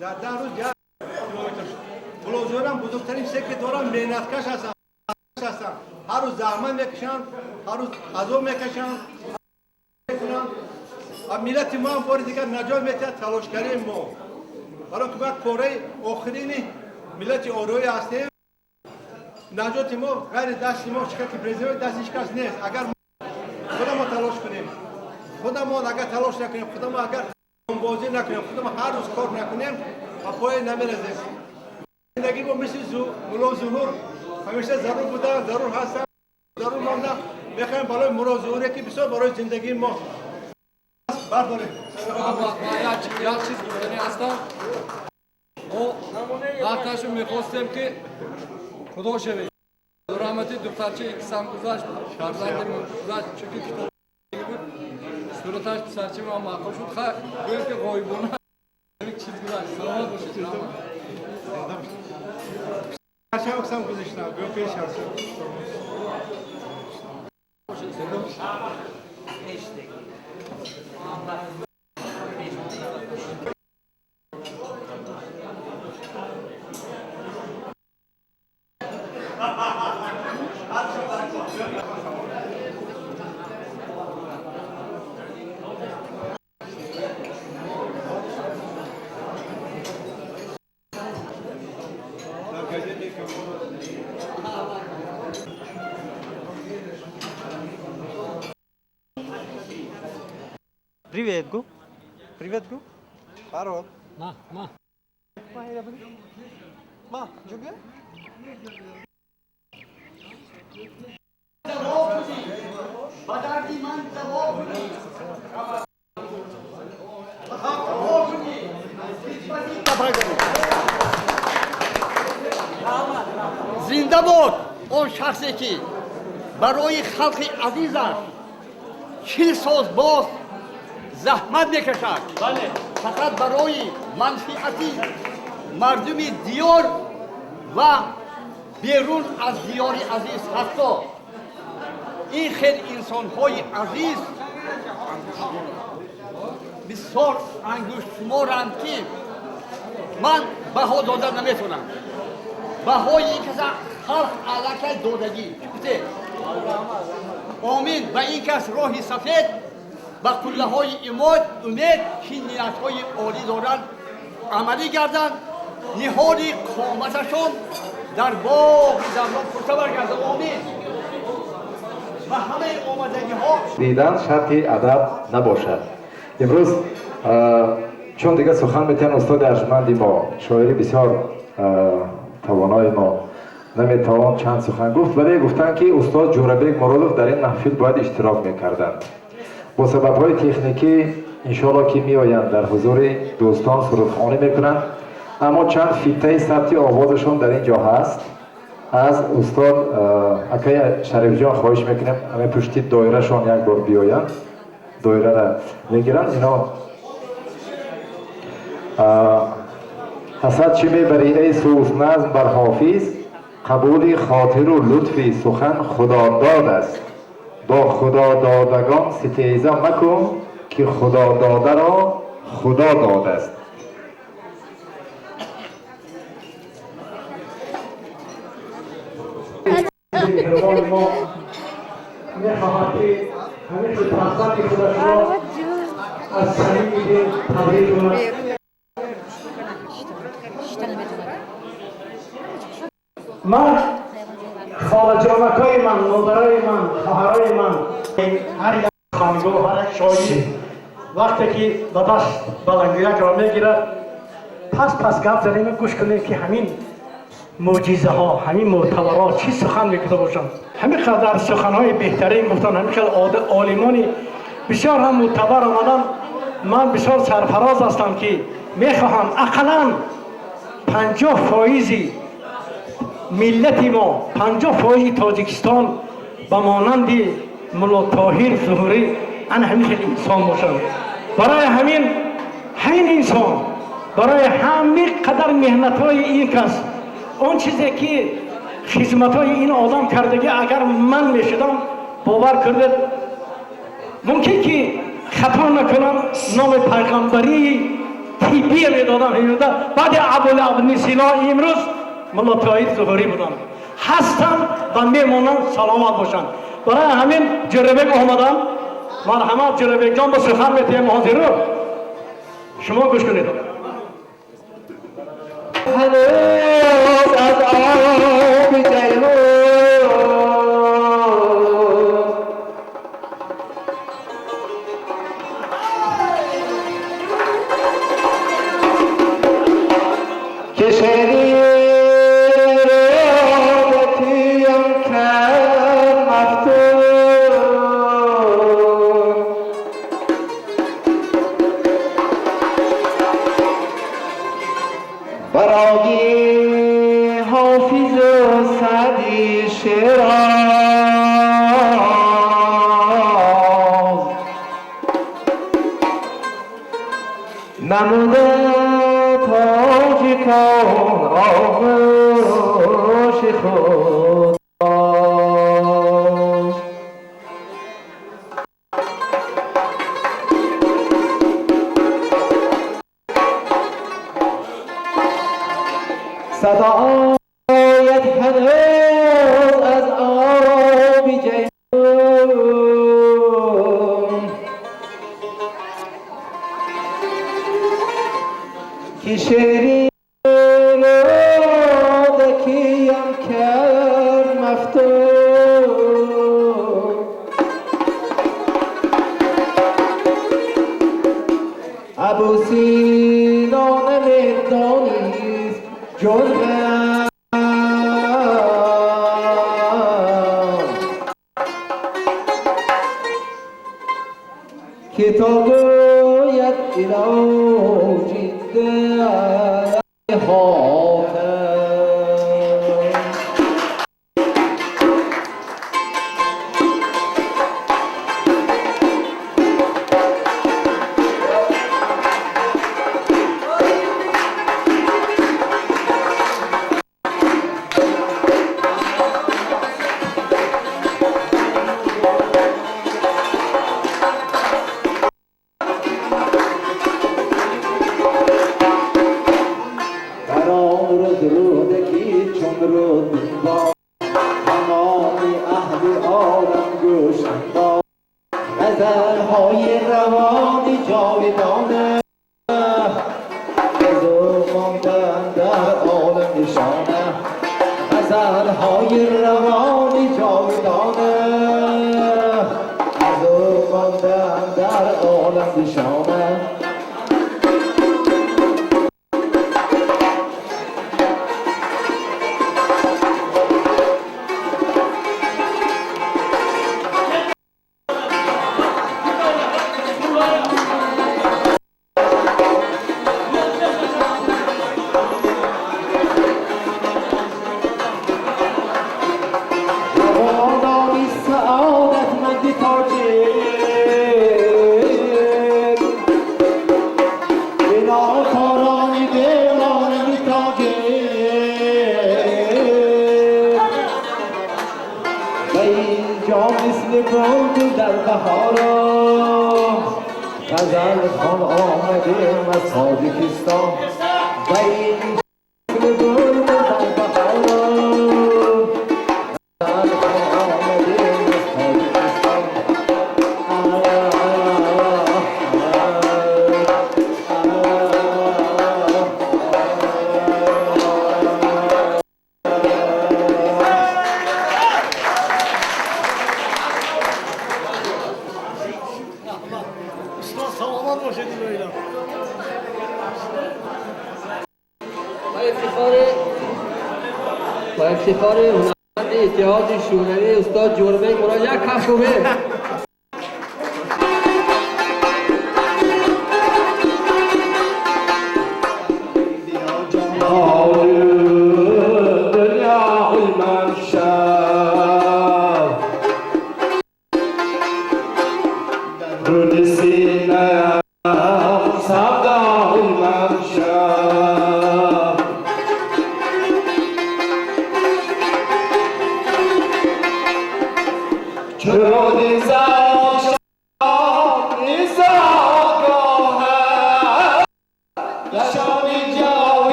дар 10 рӯз 1 километр. Мулло Зуҳурам бузургтарин чизе ки доранд, меҳнаткаш ҳастанд. Ҳар рӯз заҳмат мекашанд, ҳар рӯз азоб мекашанд, мекунанд. Ва миллати мо ҳам бори дигар наҷот метиҳад талошгарии мо. Барои ки бояд пораи охирини миллати ориёӣ ҳастем. Наҷоти мо ғайри дасти мо, чӣ ки президент, дасти ҳеҷ кас нест. Агар худамо талош кунем, худамон агар талош накунем, худамо агар бозӣ накунем, худамо ҳар рӯз кор накунем, ба поя намерасем. Зиндагӣ мо мисли Мулло Зуҳур ҳамеша зарур буда, зарур ҳастам, зарур монда. Мехоҳем барои Мулло Зуҳуре, ки бисёр барои зиндагии мо бардорем. Як чиз гуфтанӣ ҳастам. Мо вақташо мехостем, ки худо шавед. Раҳмати духтарча иккисам гузашт, фарзанди гузашт, чунки китоб буд, сураташ писарчи ман маъқул шуд. Хайр, гӯем ки ғоибона чиз гузашт. Саломат бошед. Писарчам гузаштам, гӯ пеш ҳаст. Привет, Гу. Привет, Гу. Парол. Ма, ма. Ма, ҷо бия. Ба дарди ман даво кунӣ, ҳаққо кунӣ, хизмати. Зинда бод он шахсе, ки барои халқи азизаш 40 сол боз заҳмат мекашад, фақат барои манфиати мардуми диёр ва берун аз диёри азиз. Ҳатто ин хел инсонҳои азиз бисёр ангуштшуморанд, ки ман баҳо дода наметавонам. Баҳои ин каса халқ аллакай додагӣ. Гуфте омин ба ин кас роҳи сафед, ба қуллаҳои имод, умед, ки ниятҳои олӣ доранд, амалӣ гарданд, ниҳоли қоматашон дар боғи даврон пурсавар гардад. Омин ба ҳамаи омадагиҳо. Дидан шарти адаб набошад. Имрӯз чун дига сухан метиҳанд устоди арҷманди мо, шоири бисёр тавонои мо, наметавон чанд сухан гуфт, вале гуфтанд, ки устод Ҷӯрабек Муродов дар ин маҳфил бояд иштирок мекарданд. Бо сабабҳои техникӣ иншоалло ки меоянд, дар ҳузури дӯстон сурудхонӣ мекунанд, аммо чанд фитаи сабти овозашон дар ин ҷо ҳаст. Аз устод акаи Шарифҷон хоҳиш мекунем, ҳамин пушти доирашон як бор биёянд, доирара мегиранд ино. Ҳасад чӣ мебарӣ, эй сӯз назм бар ҳофиз, қабули хотиру лутфи сухан худодод аст. Бо худододагон ситеза макун, ки худододаро худо додааст. Меҳрубони мо мехоҳад, ки ҳамин фарзанди худашро аз самими дил табрик кунад. Ман, холаҷонакҳои ман, модарои ман, хоҳарои ман, ҳар як сухангӯ, ҳар як шоир вақте ки ба даст баландгӯякро мегирад, пас пас гап занем, гӯш кунем, ки ҳамин мӯъҷизаҳо, ҳамин мӯътабарҳо чӣ сухан мегуфта бошанд. Ҳамин қадар суханҳои беҳтарин гуфтанд, ҳамин хел олимони бисёр ҳам мӯътабар омаданд. Ман бисёр сарфароз ҳастам, ки мехоҳам ақаллан 50 фоизи миллати мо, 50 фоизи Тоҷикистон ба монанди Мулло Тоҳир Зуҳурӣ ана ҳамин хел инсон бошанд. Барои ҳамин инсон, барои ҳамин қадар меҳнатҳои ин кас, он чизе ки хизматҳои ин одам кардагӣ, агар ман мешудам, бовар кардед, мумкин ки хато накунам, номи пайғамбарии тиббие медодам. Баъди Абулабни Сино имрӯз Мулло Тоҳир Зуҳурӣ буданд, ҳастанд ва мемонанд. Саломат бошанд. Барои ҳамин Ҷӯрабек омадам. Марҳамат, Ҷӯрабекҷон, ба сухан метиҳем. Ҳозиру шумо гӯш кунед. هنوز از آب جیحون که شعری رودکیم کرد مفتون. برای حافظ و سعدی شیراز نموده تاجیکان آغوش خود باز. صدایت هنوز از آب جیحون که شعری رودکیم کرد مفتون. ابو سینا نمیدانست جز غم که تا گوید علاج درد حاتم. در آن روز رودکی چون رود با تمام اهل عالم گوش انداز. غزلهای روان جاودانه از او ماندن در عالم نشانه. غزلهای روان جاودانه از او ماندن در عالم نشانه. جوانان سعادتمند تاجیک بناکاران دلان تاجیک و اینجا مثل بلبل در بهارا غزل خوان آمدیم از تاجیکستان. و اینجا مثل بلبل در بهارا غزل خوان آمدیم از تاجیکستان. Usta salamat boshadi böyle. با افتخار هنرمند اتحاد شوروی استاد جربک مرا یک کف کنید. دنیای من شب درون سینه سودای من شب چرا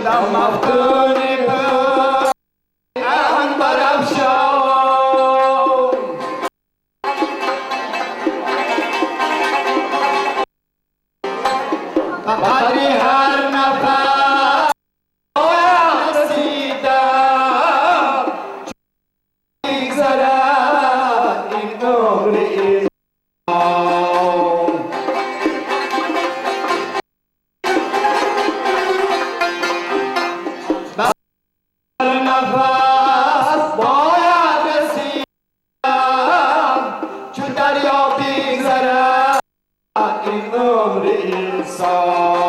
Шудам мафтуни анбарафшон. Ба қадри ҳар нафар расидам, бигзарад ин умри инсон. Ба ҳар нафас бояд расидам, чу дарё бигзарад ин умри инсон.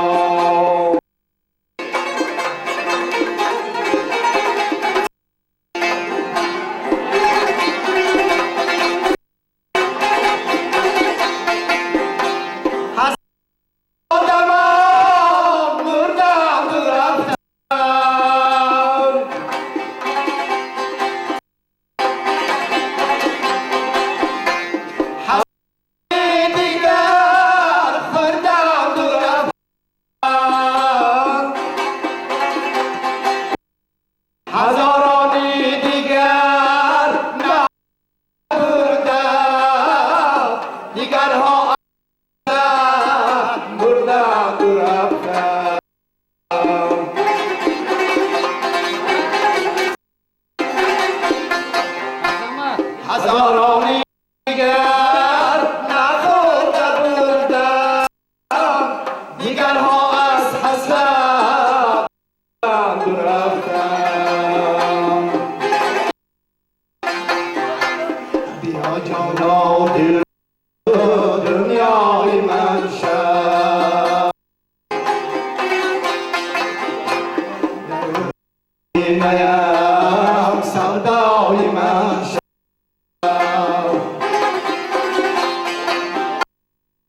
Одамам мурдам рафтам, дигар хӯрдам рафтам, ҳазорони дигар набурдам, дигарҳо мурдам рафтам. Ҳазорони дигар нахӯрда бурдам, дигарҳо аз ҳасрат рафтам. Биё ҷоно дил дунёи ман шав, наям савдои ман шав.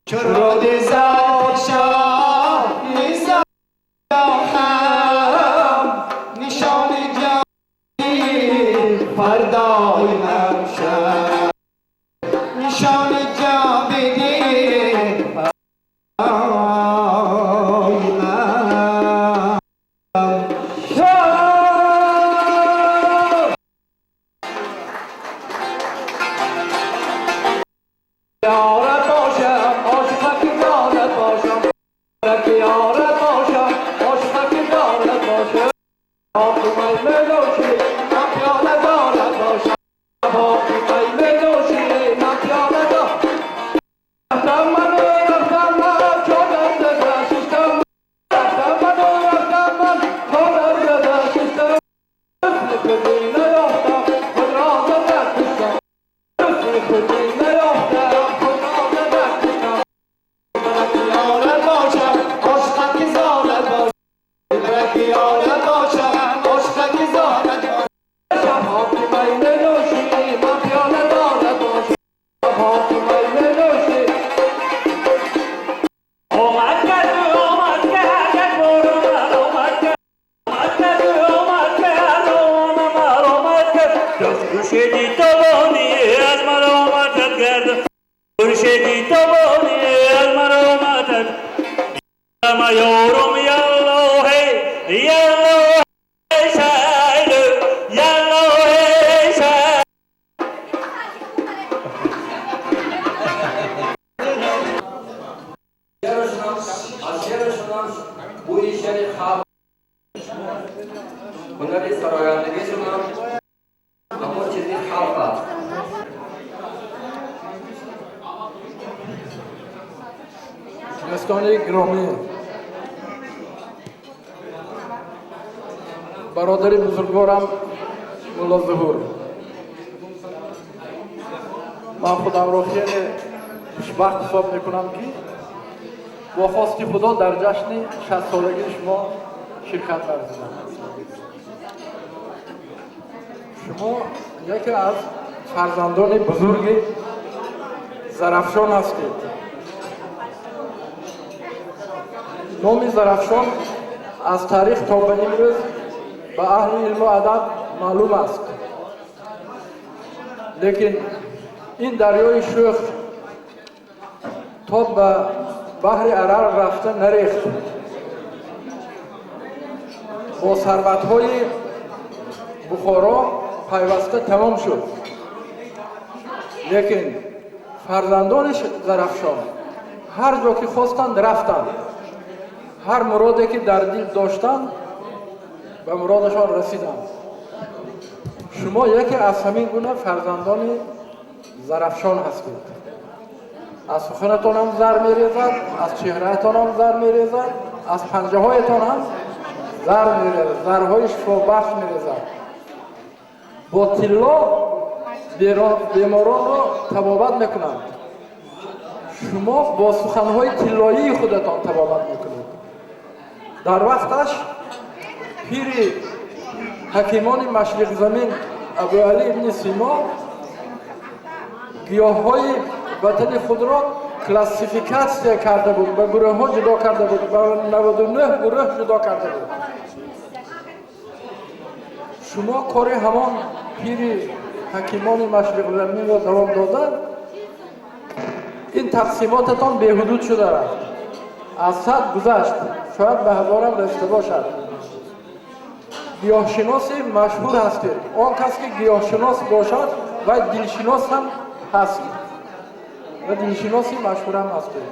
Чаро дизошо низоҳам, нишони ҷони фардои ман шав, нишони ҷовиди фардои ман шав. Ёрат бошам, ошиқаки дорат бошам, ёрат бошам, ошиқаки дорат бошам. Ҳокимай менӯшӣ, ман пиёла дорат бошам. Ҳокимай менӯшӣ, ман пиёла дорат. Рафтам ману рафтам ман, чодар зада шиштам. Рафтам ману рафтам ман, чодар зада шиштам. Мисли худи наёфтам, худро зада куштам. Мисли худи наёфтам, худро зада куштам. Ёрат бошам, ошиқаки зорат бошам. Ёрат бошам, ошиқаки зорат бошам. Ҳокимай менӯшӣ, ман пиёла дорат бошам. Ҳокимай менӯшӣ. Омад кард, омад кард, як бор омад, омад кард. Омад кард, омад кард, омад, омад кард. Хуршеди тобони аз маломатат кард. Хуршеди тобони аз маломатат. Ама ёрум ялло hey, ялло hey шайлы, ялло hey шайлы. Аз шеърашонам бӯи шери халқ, ҳунари сарояндагишонам ҳамон чизи халқ аст. Дӯстони гиромӣ, бародари бузургворам Мулло Зуҳур, ман худамро хеле хушбахт ҳисоб мекунам, ки бо хости Худо дар ҷашни 60-солагии шумо ширкат варзидам. Шумо яке аз фарзандони бузурги Зарафшон ҳастед. Номи Зарафшон аз таърих то ба имрӯз ба аҳли илму адаб маълум аст. Лекин ин дарёи шӯх то ба баҳри Арал рафта нарехт. Бо сарватҳои Бухоро пайваста тамом шуд, лекин фарзандони Зарафшон ҳар ҷо ки хостанд рафтанд, ҳар муроде ки дар дил доштанд ба муродашон расиданд. Шумо яке аз ҳамин гуна фарзандони Зарафшон ҳастед. Аз суханатонам зар мерезад, аз чеҳраатонам зар мерезад, аз панҷаҳоятон ҳам зар мерезад, зарҳои шифобахш мерезад. Бо тилло беморонро табобат мекунанд, шумо бо суханҳои тиллоии худатон табобат мекунед. Дар вақташ пири ҳакимони Машриқзамин Абуалӣ ибни Сино гиёҳҳои ватани худро классификатсия карда буд, ба гурӯҳҳо ҷудо карда буд, ба 99 гурӯҳ ҷудо карда буд. Шумо кори ҳамон пири ҳакимони Машриқзаминро давом дода, ин тақсимотатон беҳудуд шуда рафт, аз 100 гузашт, шояд ба ҳазорам расида бошад. Гиёҳшиноси машҳур ҳастед. Он кас ки гиёҳшинос бошад, вай дилшинос ҳам ҳаст ва дилшиноси машҳурам ҳастед.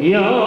Дилам.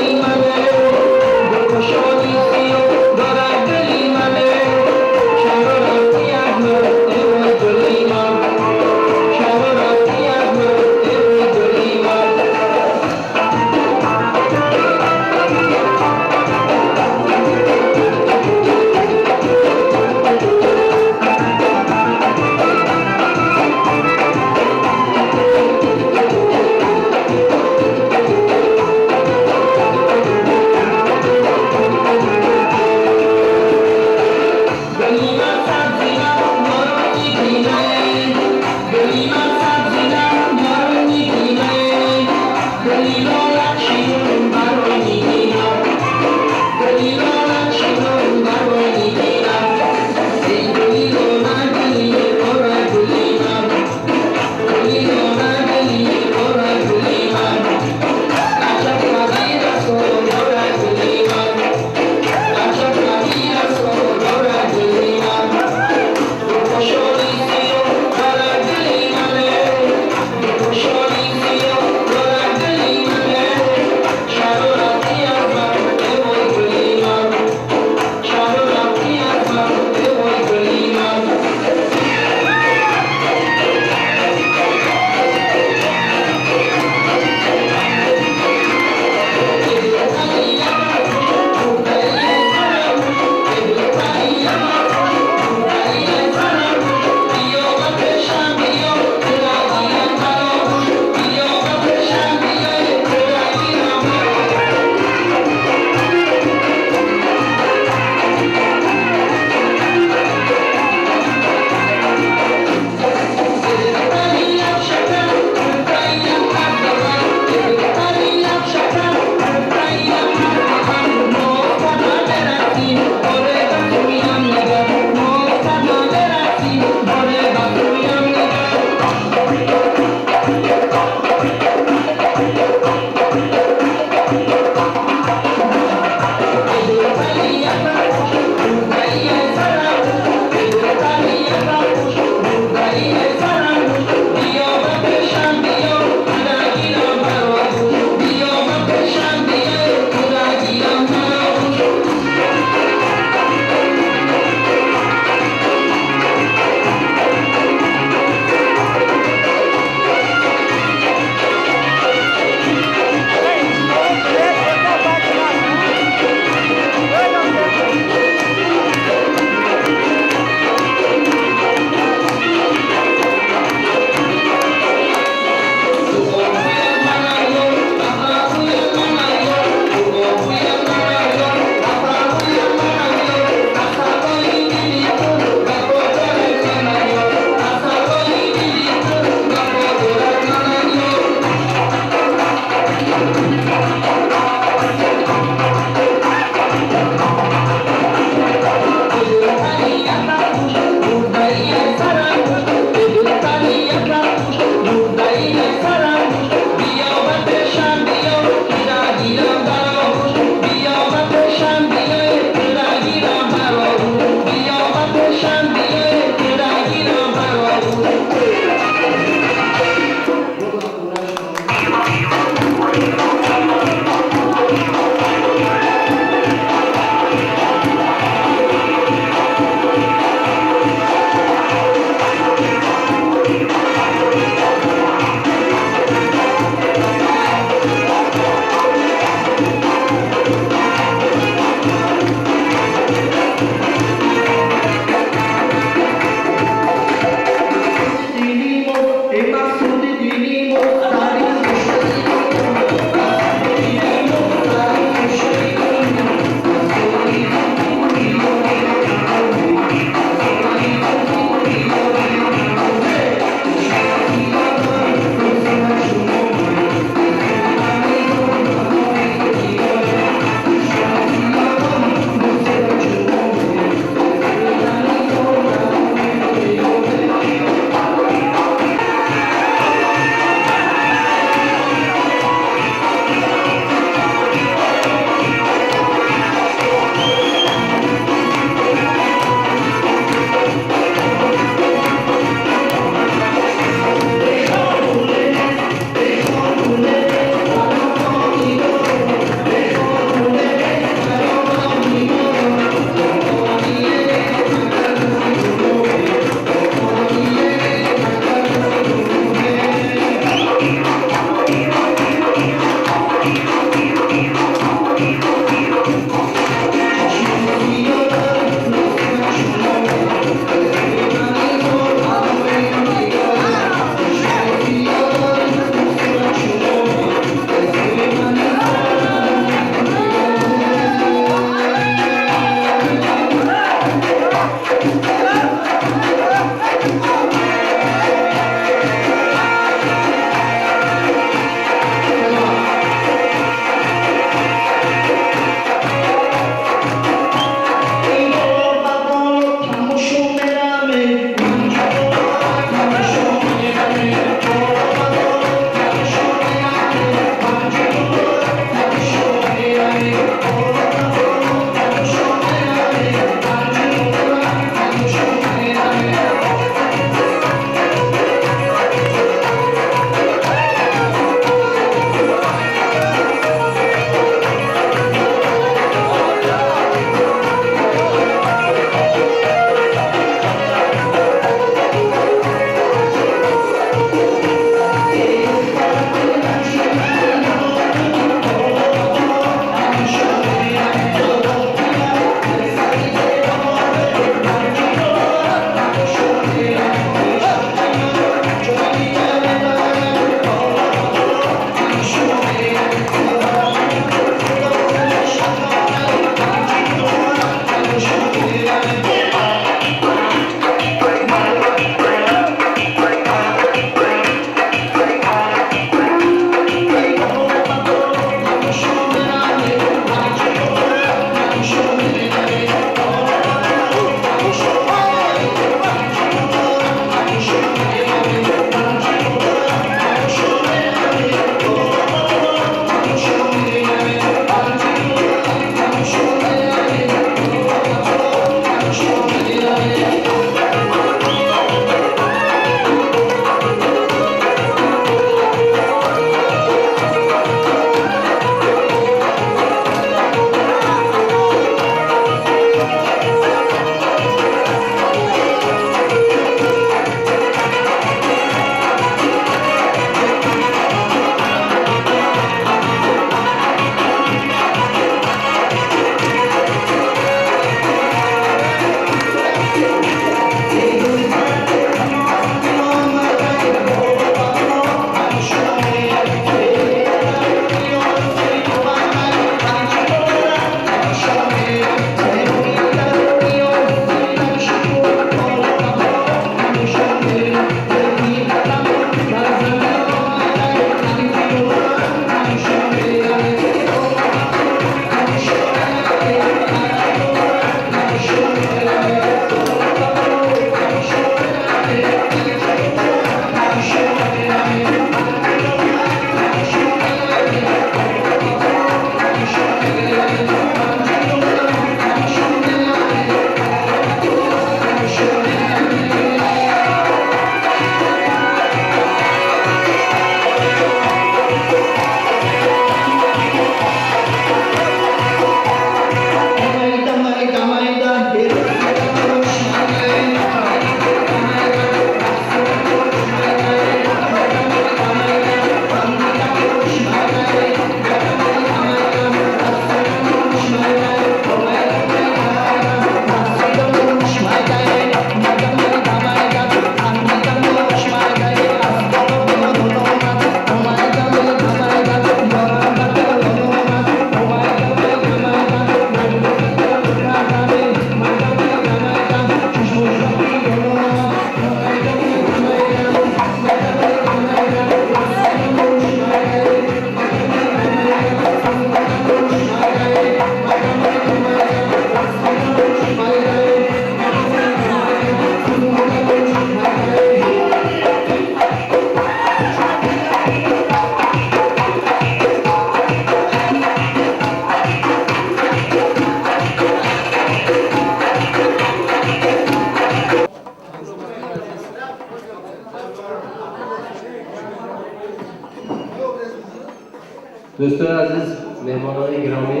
Дӯстони азиз, меҳмонони гиромӣ,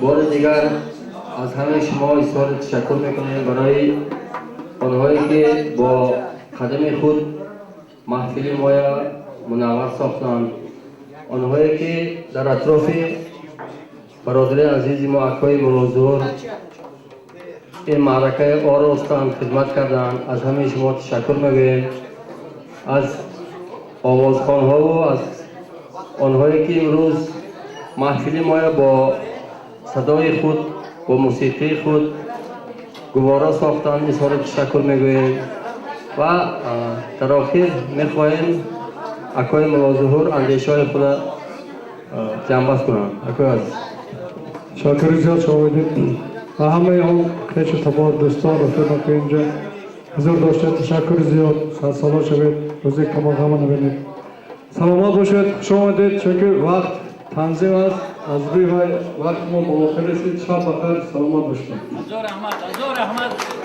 бори дигар аз ҳамаи шумо изҳори ташаккур мекунем барои онҳое ки бо қадами худ маҳфили моя мунаввар сохтанд, онҳое ки дар атрофи бародари азизи мо акои Муллозуҳур ин маъракаи оростанд, хидмат карданд. Аз ҳамаи шумо ташаккур мегӯем, аз овозхонҳову аз онҳое ки имрӯз маҳфили моя бо садои худ, бо мусиқии худ гуворо сохтанд, изҳори ташаккур мегӯем. Ва дар охир мехоҳем акои Муллозуҳур андешаҳои худа ҷамъбаст кунанд. Акои азиз. Шакури зиёд шоҳидин ва ҳамаи он хешу табор, дӯстон, рафиқон ки инҷа ҳузур доштед, ташаккури зиёд. Садсола шавед, рӯзи камоғама набинед, саломат бошед. Хуш омадед, чунки вақт танзим аст, аз рӯи вай вақт мо ба охир расид. Шаб бахайр, саломат бошед. Ҳазор раҳмат, ҳазор раҳмат.